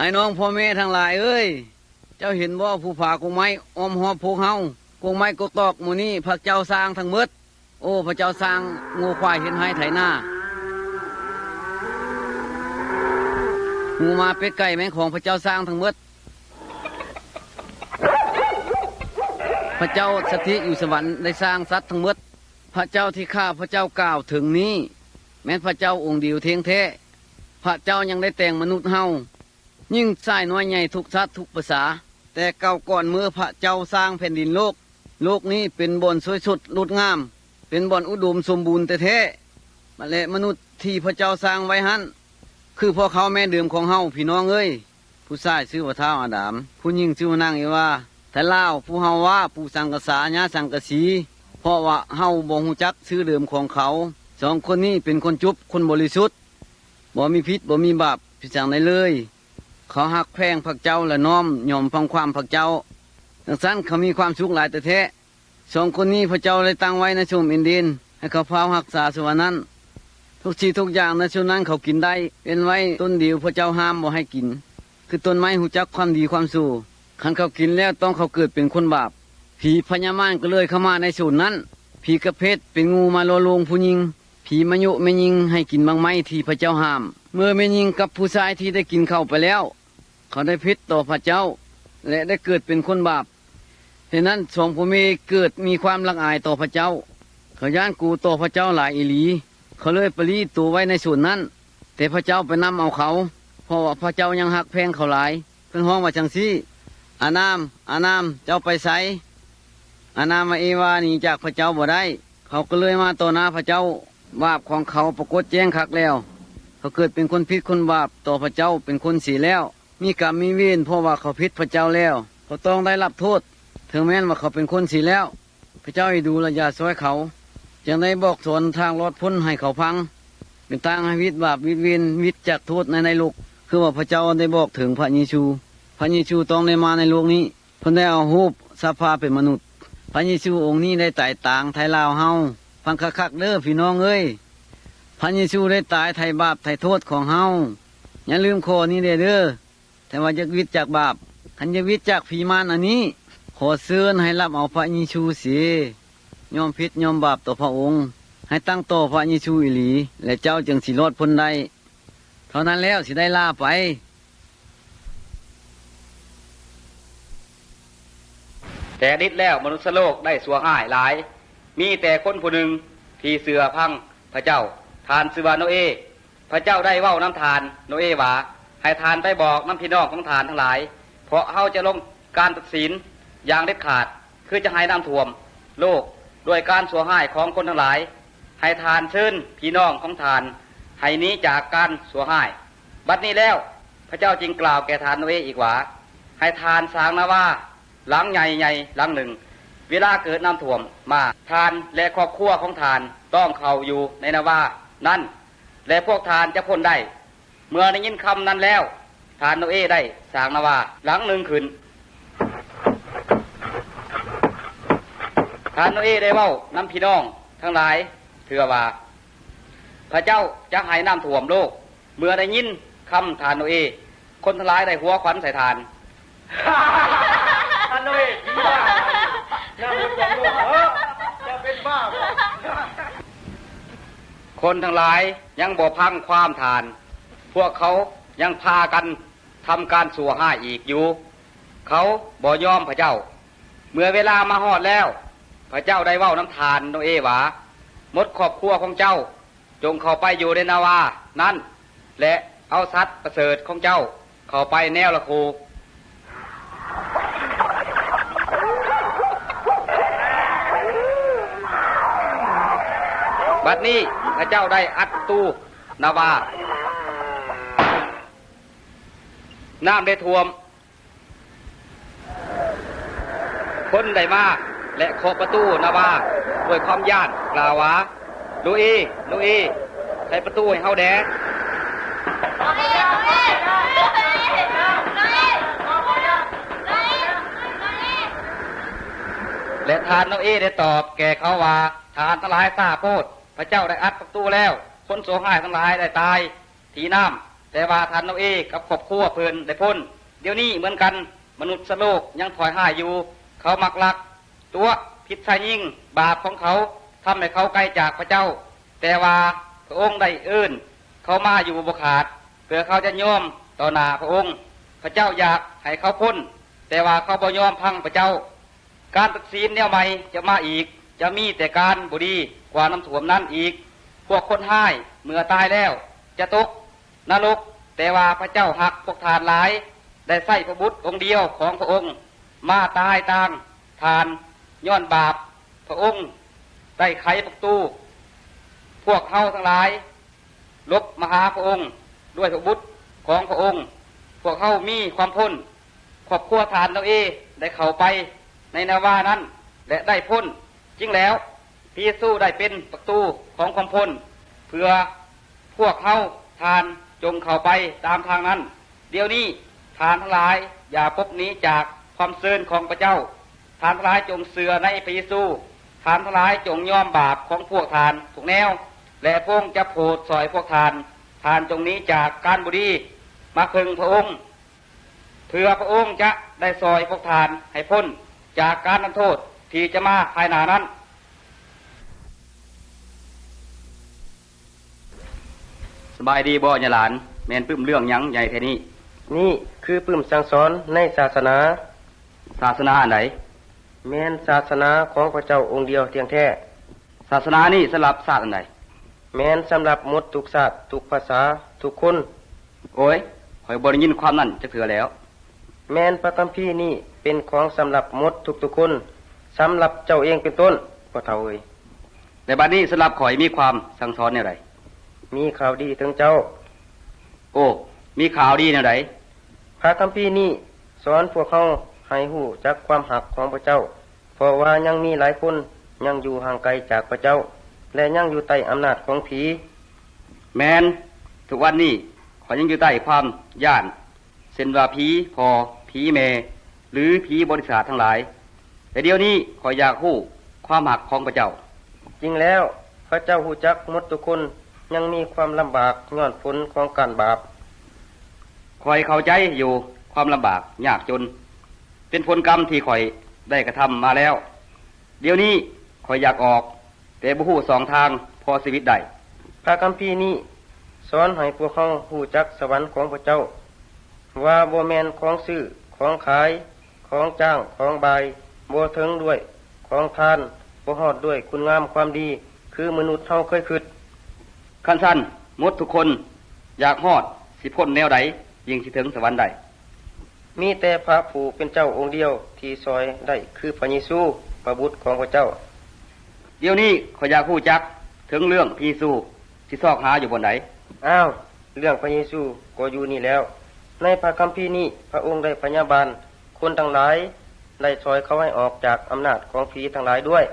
ອ້າຍນ້ອງພໍ່ແມ່ທັງຫຼາຍເອີຍ, ເຈົ້າເຫັນບໍ່ ພູຜາກົກໄມ້ອ້ອມຮອບພວກເຮົາ? ກົກໄມ້ກົກຕອກໝູ່ນີ້ພວກເຈົ້າສ້າງທັງໝົດ. ໂອ້ ພວກເຈົ້າສ້າງງົວຄວາຍເຮັດໄຮ່ໄຖນາ, ໝູໝາເປັດໄກ່ແມ່ນຂອງພວກເຈົ້າສ້າງທັງໝົດ. ພວກເຈົ້າສະຖິດຢູ່ສະຫວັນໄດ້ສ້າງສັດທັງໝົດ. ພວກເຈົ້າທີ່ຂ້າພະເຈົ້າກ່າວເຖິງນີ້ ແມ່ນພະເຈົ້າອົງດຽວທ່ຽງແທ້. ພະເຈົ້າຍັງໄດ້ແຕ່ງມະນຸດເຮົາ, ຍິ່ງຊາຍນ້ອຍໃຫຍ່ ທຸກຊາດທຸກພາສາ. ແຕ່ເກົ່າກ່ອນເມື່ອພະເຈົ້າສ້າງແຜ່ນດິນໂລກ, ໂລກນີ້ເປັນບ່ອນສວຍສົດງົດງາມ, ເປັນບ່ອນອຸດົມສົມບູນແທ້ໆ. ແລະ ມະນຸດທີ່ພະເຈົ້າສ້າງໄວ້ຫັ້ນ ຄືພໍ່ເຖົ້າແມ່ເດີມຂອງເຮົາ ພີ່ນ້ອງເອີຍ. ຜູ້ຊາຍຊື່ວ່າທ້າວອາດາມ, ຜູ້ຍິງຊື່ວ່ານາງເອວາ. ແຕ່ລາວ ຜູ້ເຮົາວ່າປູສັງກະສາ ຍາສັງກະສີ, ເພາະວ່າເຮົາບໍ່ຮູ້ຈັກຊື່ເດີມຂອງເຂົາ. ສອງຄົນນີ້ເປັນຄົນຈົບ, ຄົນບໍລິສຸດ, ບໍ່ມີຜິດ, ບໍ່ມີບາບຜິດຫຍັງໃດເລີຍ. ເຂົາຮັກແພງພວກເຈົ້າ ແລະ ນ້ອມຍອມຟັງຄວາມພວກເຈົ້າ. ຈັ່ງຊັ້ນເຂົາມີຄວາມສຸກຫຼາຍແທ້ໆ. ສອງຄົນນີ້ພະເຈົ້າໄດ້ຕັ້ງໄວ້ໃນສົວນເອເດນ ໃຫ້ເຂົາເຝົ້າຮັກສາສະຫວັນນັ້ນ. ທຸກສິ່ງທຸກຢ່າງໃນສົວນນັ້ນເຂົາກິນໄດ້, ເວັ້ນໄວ້ຕົ້ນດຽວພະເຈົ້າຫ້າມບໍ່ໃຫ້ກິນ, ຄືຕົ້ນໄມ້ຮູ້ຈັກຄວາມດີຄວາມຊົ່ວ. ຄັນເຂົາກິນແລ້ວ ຕ້ອງເຂົາເກີດເປັນຄົນບາບ. ຜີພະຍາມານກໍເລີຍເຂົ້າມາໃນສົວນນັ້ນ. ຜີກະເພດເປັນງູມາຫຼໍ່ລວງຜູ້ຍິງ. ຜີມາໂຍະແມ່ຍິງໃຫ້ກິນໝາກໄມ້ທີ່ພະເຈົ້າຫ້າມ. ເມື່ອແມ່ຍິງກັບຜູ້ຊາຍທີ່ໄດ້ກິນເຂົ້າໄປແລ້ວ, ເຂົາໄດ້ຜິດຕໍ່ພະເຈົ້າ ແລະ ໄດ້ເກີດເປັນຄົນບາບ. ເຫດນັ້ນ ສອງຜົວເມຍເກີດມີຄວາມລັກອາຍຕໍ່ພະເຈົ້າ. ເຂົາຢ້ານກົວຕໍ່ພະເຈົ້າຫຼາຍອີ່ຫຼີ. ເຂົາເລີຍປະລີດຕົວໄວ້ໃນສົວນນັ້ນ, ແຕ່ພະເຈົ້າໄປນຳເອົາເຂົາ, ເພາະວ່າພະເຈົ້າຍັງຮັກແພງເຂົາຫຼາຍ. ເພິ່ນຮ້ອງວ່າຈັ່ງຊີ້, ອາດາມ, ອາດາມ, ເຈົ້າໄປໃສ? ອາດາມວ່າ ເອວາໜີຈາກພະເຈົ້າບໍ່ໄດ້. ເຂົາກໍເລີຍມາຕໍ່ໜ້າພະເຈົ້າ. ບາບຂອງເຂົາປາກົດແຈ້ງຄັກແລ້ວ. ເຂົາເກີດເປັນຄົນຜິດຄົນບາບຕໍ່ພະເຈົ້າ, ເປັນຄົນເສຍແລ້ວ. ມີກຳມີເວນ ເພາະວ່າເຂົາຜິດພະເຈົ້າແລ້ວ. ເຂົາຕ້ອງໄດ້ຮັບໂທດ, ເຖິງແມ່ນວ່າເຂົາເປັນຄົນເສຍແລ້ວ. ພະເຈົ້າເອັນດູ ແລະ ຢາກຊ່ວຍເຂົາ, ຈຶ່ງໄດ້ບອກສອນທາງລອດພົ້ນໃຫ້ເຂົາຟັງ, ເປັນທາງໃຫ້ວິດບາບວິດເວນ, ວິດຈາກໂທດໃນນະລົກ, ຄືວ່າພະເຈົ້າໄດ້ບອກເຖິງພະເຢຊູ. ພະເຢຊູຕ້ອງໄດ້ມາໃນໂລກນີ້. ເພິ່ນໄດ້ເອົາຮູບສະພາເປັນມະນຸດ. ພະເຢຊູອົງນີ້ໄດ້ຕາຍຕາງໄຖ່ລາວເຮົາ. ຟັງຄັກໆເດີ້ພີ່ນ້ອງເອີຍ, ພະເຢຊູໄດ້ຕາຍໄຖ່ບາບໄຖ່ໂທດຂອງເຮົາ. ຢ່າລືມຂໍ້ນີ້ແດ່ເດີ້, ຖ້າວ່າຢາກວິດຈາກບາບ, ຄັນຢາກວິດຈາກຜີມານອັນນີ້, ຂໍເຊີນໃຫ້ຮັບເອົາພະເຢຊູເສຍ. ຍອມຜິດຍອມບາບຕໍ່ພະອົງ, ໃຫ້ຕັ້ງຕໍ່ພະເຢຊູອີ່ຫຼີ, ແລະ ເຈົ້າຈຶ່ງຊິລອດພົ້ນໄດ້. ເທົ່ານັ້ນແລ້ວຊິໄດ້ລາໄປ. ແຕ່ອະດີດແລ້ວ ມະນຸດສະໂລກໄດ້ຊົ່ວຮ້າຍຫຼາຍ. ມີແຕ່ຄົນຜູ້ໜຶ່ງທີ່ເຊື່ອຟັງພະເຈົ້າ, ທ່ານຊື່ວ່າໂນເອ. ພະເຈົ້າໄດ້ເວົ້ານຳທ່ານໂນເອວ່າ, ໃຫ້ທ່ານໄປບອກນຳພີ່ນ້ອງຂອງທ່ານທັງຫຼາຍ, ເພາະເຮົາຈະລົງການຕັດສິນຢ່າງເດັດຂາດ, ຄືຈະໃຫ້ນ້ຳຖ້ວມໂລກດ້ວຍການຊົ່ວຮ້າຍຂອງຄົນທັງຫຼາຍ. ໃຫ້ທ່ານເຊີນພີ່ນ້ອງຂອງທ່ານໃຫ້ໜີຈາກການຊົ່ວຮ້າຍ. ບັດນີ້ແລ້ວ ພະເຈົ້າຈຶ່ງກ່າວແກ່ທ່ານໂນເອອີກວ່າ, ໃຫ້ທ່ານສ້າງນາວາຫຼັງໃຫຍ່ໆຫຼັງໜຶ່ງ. ເວລາເກີດນ້ຳຖ້ວມມາ, ທ່ານ ແລະ ຄອບຄົວຂອງທ່ານຕ້ອງເຂົ້າຢູ່ໃນນາວານັ້ນ, ແລະ ພວກທ່ານຈະພົ້ນໄດ້. ເມື່ອໄດ້ຍິນຄຳນັ້ນແລ້ວ, ທ່ານໂນເອໄດ້ສ້າງນາວາຫຼັງໜຶ່ງຂຶ້ນ. ທ່ານໂນເອໄດ້ເວົ້ານຳພີ່ນ້ອງທັງຫຼາຍເທື່ອວ່າ, ພະເຈົ້າຈະໃຫ້ນ້ຳຖ້ວມໂລກ. ເມື່ອໄດ້ຍິນຄຳທ່ານໂນເອ, ຄົນທັງຫຼາຍໄດ້ຫົວຂວັນໃສ່ທ່ານ. ທ່ານໂນເອ, ຜີບ້າ, ນ້ຳຖ້ວມໂລກ, ເອີ, ເຈົ້າເປັນບ້າບໍ? ຄົນທັງຫຼາຍຍັງບໍ່ຟັງຄວາມທ່ານ, ພວກເຂົາຍັງພາກັນທຳການຊົ່ວຮ້າຍອີກຢູ່. ເຂົາບໍ່ຍອມພະເຈົ້າ. ເມື່ອເວລາມາຮອດແລ້ວ, ພະເຈົ້າໄດ້ເວົ້ານຳທ່ານໂນເອວ່າ, ໝົດຄອບຄົວຂອງເຈົ້າ ຈົ່ງເຂົ້າໄປຢູ່ໃນນາວານັ້ນ ແລະ ເອົາສັດປະເສີດຂອງເຈົ້າເຂົ້າໄປແນວລະໂຄກ. ບັດນີ້ພະເຈົ້າໄດ້ອັດປະຕູນາວາ. ນ້ຳໄດ້ຖ້ວມ. ຄົນໄດ້ມາ ແລະ ເຄາະປະຕູນາວາດ້ວຍຄວາມຢ້ານ, ກ່າວວ່າ, ໂນເອ, ໂນເອ, ໄຂປະຕູໃຫ້ເຮົາແດ່. ແລະ ທ່ານໂນເອໄດ້ຕອບແກ່ເຂົາວ່າ, ທ່ານທັງຫຼາຍຊ້າໂພດ, ພະເຈົ້າໄດ້ອັດປະຕູແລ້ວ, ຄົນຊົ່ວຮ້າຍທັງຫຼາຍໄດ້ຕາຍທີ່ນ້ຳ. ແຕ່ວ່າທ່ານໂນເອກັບຄອບຄົວເພິ່ນໄດ້ພົ້ນ. ດຽວນີ້ເໝືອນກັນ, ມະນຸດສະໂລກຍັງຖອຍຮ້າຍຢູ່. ເຂົາມັກລັກ, ຕົວະ, ຜິດຊາຍຍິງ. ບາບຂອງເຂົາທຳໃຫ້ເຂົາໄກຈາກພະເຈົ້າ, ແຕ່ວ່າພະອົງໄດ້ເອີ້ນເຂົາມາຢູ່ບໍ່ຂາດ, ເພື່ອເຂົາຈະຍອມຕໍ່ໜ້າພະອົງ. ພະເຈົ້າຢາກໃຫ້ເຂົາພົ້ນ, ແຕ່ວ່າເຂົາບໍ່ຍອມຟັງພະເຈົ້າ. ການຕັດສິນແນວໃໝ່ຈະມາອີກ, ຈະມີແຕ່ການບໍ່ດີກວ່ານ້ຳຖ້ວມນັ້ນອີກ. ພວກຄົນຮ້າຍເມື່ອຕາຍແລ້ວຈະຕົກນະລົກ, ແຕ່ວ່າພະເຈົ້າຮັກພວກທ່ານຫຼາຍ, ໄດ້ໃຊ້ພະບຸດອົງດຽວຂອງພະອົງມາຕາຍຕ່າງທ່ານ. ຍ້ອນບາບພະອົງໄດ້ໄຂປະຕູພວກເຮົາທັງຫຼາຍ ຫຼົບມາຫາພະອົງດ້ວຍພະບຸດຂອງພະອົງ. ພວກເຮົາມີຄວາມພົ້ນ. ຄອບຄົວທ່ານໂນເອໄດ້ເຂົ້າໄປໃນນາວານັ້ນ ແລະ ໄດ້ພົ້ນຈິງແລ້ວ. ພະເຢຊູໄດ້ເປັນປະຕູຂອງຄວາມພົ້ນ ເພື່ອພວກເຮົາ. ທ່ານຈົ່ງເຂົ້າໄປຕາມທາງນັ້ນ. ດຽວນີ້ທ່ານທັງຫຼາຍຢ່າຫຼົບໜີຈາກຄວາມເຊີນຂອງພະເຈົ້າ. ທ່ານທັງຫຼາຍຈົ່ງເຊື່ອໃນພະເຢຊູ. ທ່ານທັງຫຼາຍຈົ່ງຍອມບາບຂອງພວກທ່ານທຸກແນວ ແລະ ພະອົງຈະໂຜດຊ່ອຍພວກທ່ານ. ທ່ານຈົ່ງໜີຈາກການບໍ່ດີມາເພິ່ງພະອົງ, ເພື່ອພະອົງຈະໄດ້ຊ່ອຍພວກທ່ານໃຫ້ພົ້ນຈາກການລົງໂທດທີ່ຈະມາພາຍໜ້ານັ້ນ. ສະບາຍດີບໍ່ຍາຫຼານ? ແມ່ນປຶ້ມເລື່ອງຫຍັງໃຫຍ່ແທ້ນີ້? ນີ້ຄືປຶ້ມສັ່ງສອນໃນສາສະໜາ. ສາສະໜາອັນໃດ? ແມ່ນສາສະໜາຂອງພະເຈົ້າອົງດຽວທ່ຽງແທ້. ສາສະໜານີ້ສຳລັບຊາດອັນໃດ? ແມ່ນສຳລັບໝົດທຸກຊາດ, ທຸກພາສາ, ທຸກຄົນ. ໂອ້ຍ, ຂ້ອຍບໍ່ໄດ້ຍິນຄວາມນັ້ນຈັກເທື່ອແລ້ວ. ແມ່ນພະຄຳພີນີ້ເປັນຂອງສຳລັບໝົດທຸກໆຄົນ, ສຳລັບເຈົ້າເອງເປັນຕົ້ນ, ພໍ່ເຖົ້າເອີຍ. ແລະ ບັດນີ້ສຳລັບຂ້ອຍມີຄວາມສັ່ງສອນແນວໃດ? ມີຂ່າວດີເຖິງເຈົ້າ. ໂອ້, ມີຂ່າວດີແນວໃດ? ພະຄຳພີນີ້ສອນພວກເຮົາໃຫ້ຮູ້ຈັກຄວາມຮັກຂອງພະເຈົ້າ, ເພາະວ່າຍັງມີຫຼາຍຄົນຍັງຢູ່ຫ່າງໄກຈາກພະເຈົ້າ ແລະ ຍັງຢູ່ໃຕ້ອຳນາດຂອງຜີ. ແມ່ນ, ທຸກວັນນີ້ຂ້ອຍຍັງຢູ່ໃຕ້ຄວາມຢ້ານ ເຊັ່ນວ່າຜີພໍ່, ຜີແມ່ ຫຼື ຜີບໍລິສາດທັງຫຼາຍ. ແຕ່ດຽວນີ້ຂ້ອຍຢາກຮູ້ຄວາມຮັກຂອງພະເຈົ້າ. ຈິງແລ້ວ, ພະເຈົ້າຮູ້ຈັກໝົດທຸກຄົນຍັງມີຄວາມລຳບາກຍ້ອນຜົນຂອງການບາບ. ຂ້ອຍເຂົ້າໃຈຢູ່ຄວາມລຳບາກຍາກຈົນ ເປັນຜົນກຳທີ່ຂ້ອຍໄດ້ກະທຳມາແລ້ວ. ດຽວນີ້ຂ້ອຍຢາກອອກ ແຕ່ບໍ່ຮູ້ຊ່ອງທາງພໍຊີວິດໄດ້. ພະຄຳພີນີ້ສອນໃຫ້ພວກເຮົາຮູ້ຈັກສະຫວັນຂອງພະເຈົ້າ, ວ່າບໍ່ແມ່ນຂອງຊື້, ຂອງຂາຍ, ຂອງຈ້າງ, ຂອງບາຍ, ບໍ່ເຖິງດ້ວຍຂອງທານ, ບໍ່ຮອດດ້ວຍຄຸນງາມຄວາມດີ ຄືມະນຸດເຮົາເຄີຍຄິດ. ຄັນຊັ້ນ, ໝົດທຸກຄົນຢາກຮອດ, ຊິພົ້ນແນວໃດຈຶ່ງຊິເຖິງສະຫວັນໄດ້? ມີແຕ່ພະຜູ້ເປັນເຈົ້າອົງດຽວທີ່ຊ່ອຍໄດ້ ຄືພະເຢຊູ, ພະບຸດຂອງພະເຈົ້າ. ດຽວນີ້ຂ້ອຍຢາກຮູ້ຈັກເຖິງເລື່ອງພະເຢຊູ, ຊິຊອກຫາຢູ່ບ່ອນໃດ? ອ້າວ, ເລື່ອງພະເຢຊູກໍຢູ່ນີ້ແລ້ວ. ໃນພະຄຳພີນີ້, ພະອົງໄດ້ພະຍາບານຄົນທັງຫຼາຍ, ໄດ້ຊ່ອຍົເຂົາໃຫ້ອອກຈາກອຳນາດຂອງຜີທັງຫຼາຍດ້ວຍ.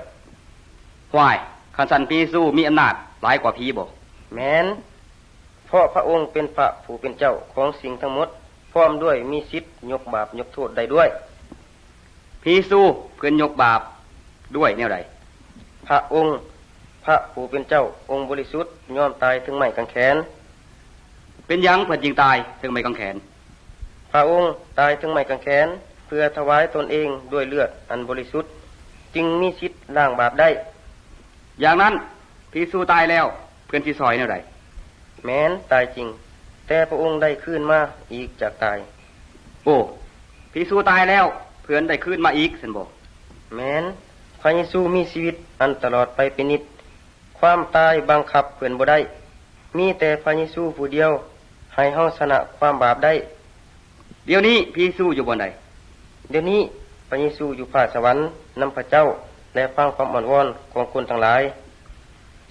ຫວາຍ, ຄັນຊັ້ນພະເຢຊູມີອຳນາດຫຼາຍກວ່າຜີບໍ? ແມ່ນ. ເພາະພະອົງເປັນພະຜູ້ເປັນເຈົ້າຂອງສິ່ງທັງໝົດ, ພ້ອມດ້ວຍມີສິດຍົກບາບຍົກໂທດໄດ້ດ້ວຍ. ພະເຢຊູເພິ່ນຍົກບາບດ້ວຍແນວໃດ? ພະອົງ, ພະຜູ້ເປັນເຈົ້າອົງບໍລິສຸດ, ຍອມຕາຍເທິງໄມ້ກາງແຂນ. ເປັນຫຍັງເພິ່ນຈຶ່ງຕາຍເທິງໄມ້ກາງແຂນ? ພະອົງຕາຍເທິງໄມ້ກາງແຂນ ເພື່ອຖວາຍຕົນເອງດ້ວຍເລືອດອັນບໍລິສຸດ, ຈຶ່ງມີສິດລ້າງບາບໄດ້. ຢ່າງນັ້ນ, ພະເຢຊູຕາຍແລ້ວ, ເພິ່ນຊິຊ່ອຍແນວໃດ? ແມ່ນ, ຕາຍຈິງ, ແຕ່ພະອົງໄດ້ຄືນມາອີກຈາກຕາຍ. ໂອ້, ພະເຢຊູຕາຍແລ້ວ, ເພິ່ນໄດ້ຄືນມາອີກ, ຊັ້ນບໍ? ແມ່ນ, ພະເຢຊູມີຊີວິດອັນຕະຫຼອດໄປເປັນນິດ. ຄວາມຕາຍບັງຄັບເພິ່ນບໍ່ໄດ້. ມີແຕ່ພະເຢຊູຜູ້ດຽວໃຫ້ເຮົາຊະນະຄວາມບາບໄດ້. ດຽວນີ້ພະເຢຊູຢູ່ບ່ອນໃດ? ດຽວນີ້ພະເຢຊູຢູ່ຟ້າສະຫວັນນຳພະເຈົ້າ ແລະ ຟັງຄວາມອ້ອນວອນຂອງຄົນທັງຫຼາຍ.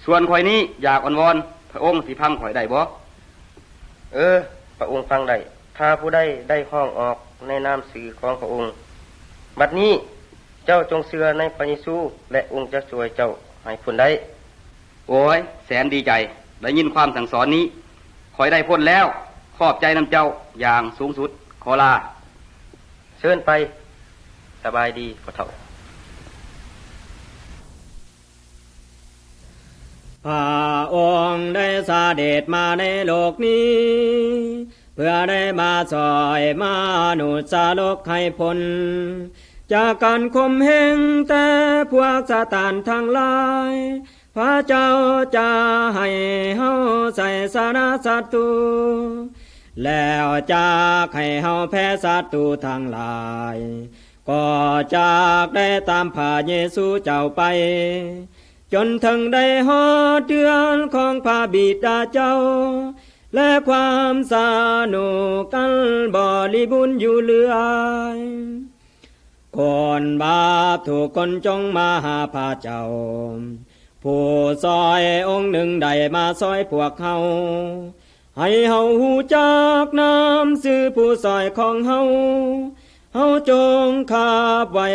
ສ່ວນຂ້ອຍນີ້ຢາກອ້ອນວອນ, ພະອົງຊິຟັງຂ້ອຍໄດ້ບໍ່? ເອີ, ພະອົງຟັງໄດ້, ຖ້າຜູ້ໃດໄດ້ຮ້ອງອອກໃນນາມຊື່ຂອງພະອົງ. ບັດນີ້ເຈົ້າຈົ່ງເຊື່ອໃນພະເຢຊູ ແລະ ອົງຈະຊ່ວຍເຈົ້າໃຫ້ພົ້ນໄດ້. ໂອ້ຍ, ແສນດີໃຈ, ໄດ້ຍິນຄວາມສັ່ງສອນນີ້, ຂ້ອຍໄດ້ພົ້ນແລ້ວ. ຂອບໃຈນຳເຈົ້າຢ່າງສູງສຸດ. ຂໍລາ. ເຊີນໄປ. ສະບາຍດີ, ພໍ່ເຖົ້າ. ພະອົງໄດ້ສະເດັດມາໃນໂລກນີ້ ເພື່ອໄດ້ມາຊ່ອຍມະນຸດສະໂລກໃຫ້ພົ້ນຈາກການຂົ່ມເຫງແຕ່ພວກຊາຕານທັງຫຼາຍ. ພະເຈົ້າຈະໃຫ້ເຮົາໄຊຊະນະສັດຕູ ແລ້ວຈະໃຫ້ເຮົາແພ້ສັດຕູທັງຫຼາຍ. ກໍຈະໄດ້ຕາມພະເຢຊູເຈົ້າໄປ ຈົນເຖິງໄດ້ຮອດເດືອນຂອງພະບິດາເຈົ້າ ແລະ ຄວາມສະໜຸກອັນບໍລິບູນຢູ່ເລື້ອຍ. ຄົນບາບທຸກຄົນຈົ່ງມາຫາພະເຈົ້າ, ຜູ້ຊ່ອຍອົງໜຶ່ງໄດ້ມາຊ່ອຍພວກເຮົາ. ໃຫ້ເຮົາຮູ້ຈັກນຳຊື່ຜູ້ຊ່ອຍຂອງເຮົາ, ເຮົາຈົ່ງຄາບໄວ້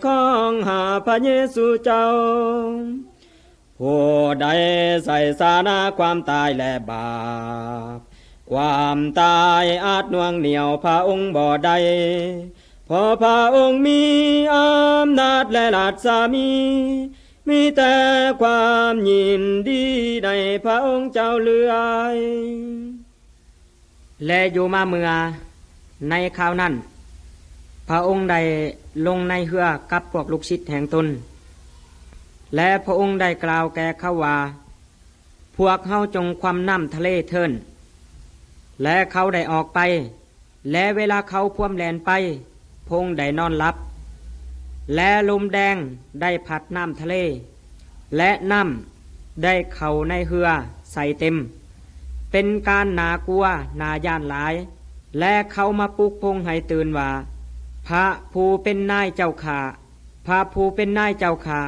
ຄອງຫາພະເຢຊູເຈົ້າ. ຜູ້ໃດໄຊຊະນະຄວາມຕາຍ ແລະ ບາບ, ຄວາມຕາຍອາດໜ່ວງໜ່ຽວພະອົງບໍ່ໄດ້, ເພາະພະອົງມີອຳນາດ ແລະ ລັດສະໝີ. ມີແຕ່ຄວາມຍິນດີໃນພະອົງເຈົ້າເລື້ອຍ. ແລະ ຢູ່ມາເມື່ອໃນຄາວນັ້ນ, ພະອົງໄດ້ລົງໃນເຮືອກັບພວກລູກສິດແຫ່ງຕົນ, ແລະ ພະອົງໄດ້ກ່າວແກ່ເຂົາວ່າ, ພວກເຮົາຈົ່ງຄວ່ຳນ້ຳທະເລເທີ້ນ. ແລະ ເຂົາໄດ້ອອກໄປ. ແລະ ເວລາເຂົາພວມແລ່ນໄປ, ພະອົງໄດ້ນອນຫຼັບ, ແລະ ລົມແດງໄດ້ພັດນ້ຳທະເລ ແລະ ນ້ຳໄດ້ເຂົ້າໃນເຮືອໃສ່ເຕັມ, ເປັນການໜ້າກົວໜ້າຢ້ານຫຼາຍ. ແລະ ເຂົາມາປຸກພະອົງໃຫ້ຕື່ນວ່າ, ພະຜູ້ເປັນນາຍເຈົ້າຂ້າ, ພະຜູ້ເປັນນາຍເຈົ້າຂ້າ,